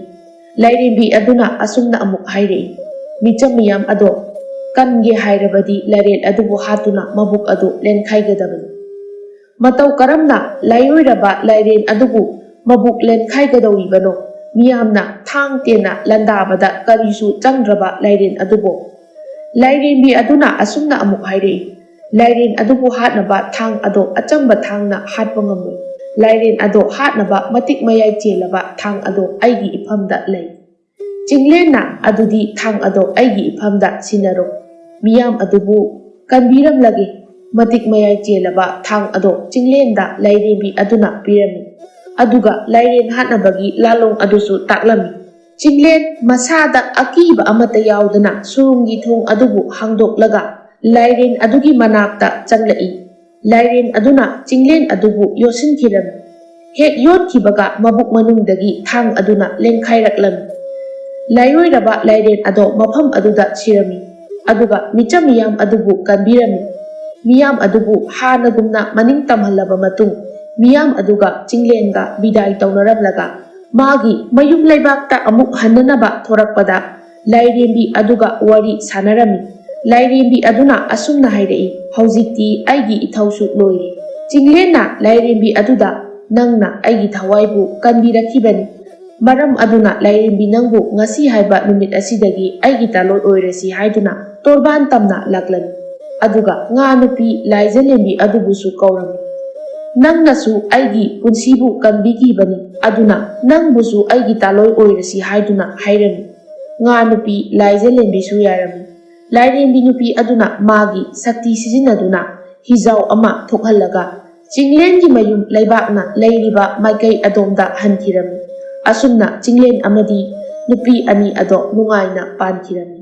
ꯂꯥꯏꯔꯦꯝꯕꯤ ꯑꯗꯨꯅ ꯑꯁꯨꯝꯅ ꯑꯃꯨꯛ ꯍꯥꯏꯔꯛꯏ, "ꯃꯤꯆꯝ ꯃꯤꯌꯥꯝ ꯑꯗꯣ ꯀꯟꯒꯦ ꯍꯥꯏꯔꯕꯗꯤ ꯂꯥꯏꯔꯦꯟ ꯑꯗꯨꯕꯨ ꯍꯥꯠꯇꯨꯅ ꯃꯕꯨꯛ ꯑꯗꯨ ꯂꯦꯟꯈꯥꯏꯒꯗꯕꯅꯤ꯫ ꯃꯇꯧ ꯀꯔꯝꯅ ꯂꯥꯏꯑꯣꯏꯔꯕ ꯂꯥꯏꯔꯦꯟ ꯑꯗꯨꯕꯨ ꯃꯕꯨꯛ ꯂꯦꯟꯈꯥꯏꯒꯗꯧꯔꯤꯕꯅꯣ? ꯃꯤꯌꯥꯝꯅ ꯊꯥꯡ ꯇꯦꯟꯅ ꯂꯥꯟꯗꯥꯕꯗ ꯀꯔꯤꯁꯨ ꯆꯪꯗ꯭ꯔꯕ ꯂꯥꯏꯔꯦꯟ ꯑꯗꯨꯕꯨ?" ꯂꯥꯏꯔꯦꯝꯕꯤ ꯑꯗꯨꯅ ꯑꯁꯨꯝꯅ ꯑꯃꯨꯛ ꯍꯥꯏꯔꯛꯏ, "ꯂꯥꯏꯔꯦꯟ ꯑꯗꯨꯕꯨ ꯍꯥꯠꯅꯕ ꯊꯥꯡ ꯑꯗꯣ ꯑꯆꯝꯕ ꯊꯥꯡꯅ ꯍꯥꯠꯄ ꯉꯝꯃꯣꯏ꯫ ꯂꯥꯏꯔꯦꯟ ꯑꯗꯣ ꯍꯥꯠꯅꯕ ꯃꯇꯤꯛ ꯃꯌꯥꯏ ꯆꯦꯜꯂꯕ ꯊꯥꯡ ꯑꯗꯣ ꯑꯩꯒꯤ ꯏꯐꯝꯗ ꯂꯩ꯫" ꯆꯤꯡꯂꯦꯟꯅ, "ꯑꯗꯨꯗꯤ ꯊꯥꯡ ꯑꯗꯣ ꯑꯩꯒꯤ ꯏꯐꯝꯗ ꯁꯤꯟꯅꯔꯣ꯫ ꯃꯤꯌꯥꯝ ꯑꯗꯨꯕꯨ ꯀꯟꯕꯤꯔꯝꯂꯒꯦ꯫" ꯃꯇꯤꯛ ꯃꯌꯥꯏ ꯆꯦꯜꯂꯕ ꯊꯥꯡ ꯑꯗꯣ ꯆꯤꯡꯂꯦꯟꯗ ꯂꯥꯏꯔꯦꯝꯕꯤ ꯑꯗꯨꯅ ꯄꯤꯔꯝꯃꯤ꯫ ꯑꯗꯨꯒ ꯂꯥꯏꯔꯦꯟ ꯍꯥꯠꯅꯕꯒꯤ ꯂꯥꯂꯣꯡ ꯑꯗꯨꯁꯨ ꯇꯥꯛꯂꯝꯃꯤ꯫ ꯆꯤꯡꯂꯦꯟ ꯃꯁꯥꯗ ꯑꯀꯤꯕ ꯑꯃꯠꯇ ꯌꯥꯎꯗꯅ ꯁꯨꯔꯨꯡꯒꯤ ꯊꯣꯡ ꯑꯗꯨꯕꯨ ꯍꯥꯡꯗꯣꯛꯂꯒ ꯂꯥꯏꯔꯦꯟ ꯑꯗꯨꯒꯤ ꯃꯅꯥꯛꯇ ꯆꯪꯂꯛꯏ꯫ ꯂꯥꯏꯔꯦꯟ ꯑꯗꯨꯅ ꯆꯤꯡꯂꯦꯟ ꯑꯗꯨꯕꯨ ꯌꯣꯠꯁꯤꯟꯈꯤꯔꯝꯃꯤ꯫ ꯍꯦꯛ ꯌꯣꯠꯈꯤꯕꯒ ꯃꯕꯨꯛ ꯃꯅꯨꯡꯗꯒꯤ ꯊꯥꯡ ꯑꯗꯨꯅ ꯂꯦꯟꯈꯥꯏꯔꯛꯂꯝꯃꯤ꯫ ꯂꯥꯏꯑꯣꯏꯔꯕ ꯂꯥꯏꯔꯦꯟ ꯑꯗꯣ ꯃꯐꯝ ꯑꯗꯨꯗ ꯁꯤꯔꯝꯃꯤ꯫ ꯑꯗꯨꯒ ꯃꯤꯆꯝ ꯃꯤꯌꯥꯝ ꯑꯗꯨꯕꯨ ꯀꯟꯕꯤꯔꯝꯃꯤ꯫ ꯃꯤꯌꯥꯝ ꯑꯗꯨꯕꯨ ꯍꯥꯟꯅꯒꯨꯝꯅ ꯃꯅꯤꯡ ꯇꯝꯍꯜꯂꯕ ꯃꯇꯨꯡ, ꯃꯤꯌꯥꯝ ꯑꯗꯨꯒ ꯆꯤꯡꯂꯦꯟꯒ ꯕꯤꯗꯥꯏ ꯇꯧꯅꯔꯝꯂꯒ ꯃꯥꯒꯤ ꯃꯌꯨꯝ ꯂꯩꯕꯥꯛꯇ ꯑꯃꯨꯛ ꯍꯟꯅꯅꯕ ꯊꯣꯔꯛꯄꯗ, ꯂꯥꯏꯔꯦꯝꯕꯤ ꯑꯗꯨꯒ ꯋꯥꯔꯤ ꯁꯥꯟꯅꯔꯝꯃꯤ꯫ ꯂꯥꯏꯔꯦꯝꯕꯤ ꯑꯗꯨꯅ ꯑꯁꯨꯝꯅ ꯍꯥꯏꯔꯛꯏ, "ꯍꯧꯖꯤꯛꯇꯤ ꯑꯩꯒꯤ ꯏꯊꯧꯁꯨ ꯂꯣꯏꯔꯦ꯫" ꯆꯤꯡꯂꯦꯟꯅ ꯂꯥꯏꯔꯦꯝꯕꯤ ꯑꯗꯨꯗ, "ꯅꯪꯅ ꯑꯩꯒꯤ ꯊꯋꯥꯏꯕꯨ ꯀꯟꯕꯤꯔꯛꯈꯤꯕꯅꯤ꯫ ꯃꯔꯝ ꯑꯗꯨꯅ ꯂꯥꯏꯔꯦꯝꯕꯤ ꯅꯪꯕꯨ ꯉꯁꯤ ꯍꯥꯏꯕ ꯅꯨꯃꯤꯠ ꯑꯁꯤꯗꯒꯤ ꯑꯩꯒꯤ ꯇꯥꯂꯣꯏ ꯑꯣꯏꯔꯁꯤ" ꯍꯥꯏꯗꯨꯅ ꯇꯣꯔꯕꯥꯟ ꯇꯝꯅ ꯂꯥꯛꯂꯝꯃꯤ꯫ ꯑꯗꯨꯒ ꯉꯥ ꯅꯨꯄꯤ ꯂꯥꯏꯖꯂꯦꯝꯕꯤ ꯑꯗꯨꯕꯨꯁꯨ ꯀꯧꯔꯝꯃꯤ꯫ "ꯅꯪꯅꯁꯨ ꯑꯩꯒꯤ ꯄꯨꯟꯁꯤꯕꯨ ꯀꯟꯕꯤꯈꯤꯕꯅꯤ, ꯑꯗꯨꯅ ꯅꯪꯕꯨꯁꯨ ꯑꯩꯒꯤ ꯇꯥꯂꯣꯏ ꯑꯣꯏꯔꯁꯤ" ꯍꯥꯏꯗꯨꯅ ꯍꯥꯏꯔꯝꯃꯤ꯫ ꯉꯥ ꯅꯨꯄꯤ ꯂꯥꯏꯖꯂꯦꯝꯕꯤꯁꯨ ꯌꯥꯔꯝꯃꯤ꯫ ꯂꯥꯏꯔꯦꯝꯕꯤ ꯅꯨꯄꯤ ꯑꯗꯨꯅ ꯃꯥꯒꯤ ꯁꯛꯇꯤ ꯁꯤꯖꯤꯟꯅꯗꯨꯅ ꯍꯤꯖꯥꯎ ꯑꯃ ꯊꯣꯛꯍꯜꯂꯒ ꯆꯤꯡꯂꯦꯟꯒꯤ ꯃꯌꯨꯝ ꯂꯩꯕꯥꯛꯅ ꯂꯩꯔꯤꯕ ꯃꯥꯏꯀꯩ ꯑꯗꯣꯝꯗ ꯍꯟꯈꯤꯔꯝꯃꯤ꯫ ꯑꯁꯨꯝꯅ ꯆꯤꯡꯂꯦꯟ ꯑꯃꯗꯤ ꯅꯨꯄꯤ ꯑꯅꯤ ꯑꯗꯣ ꯅꯨꯡꯉꯥꯏꯅ ꯄꯥꯟꯈꯤꯔꯝꯃꯤ꯫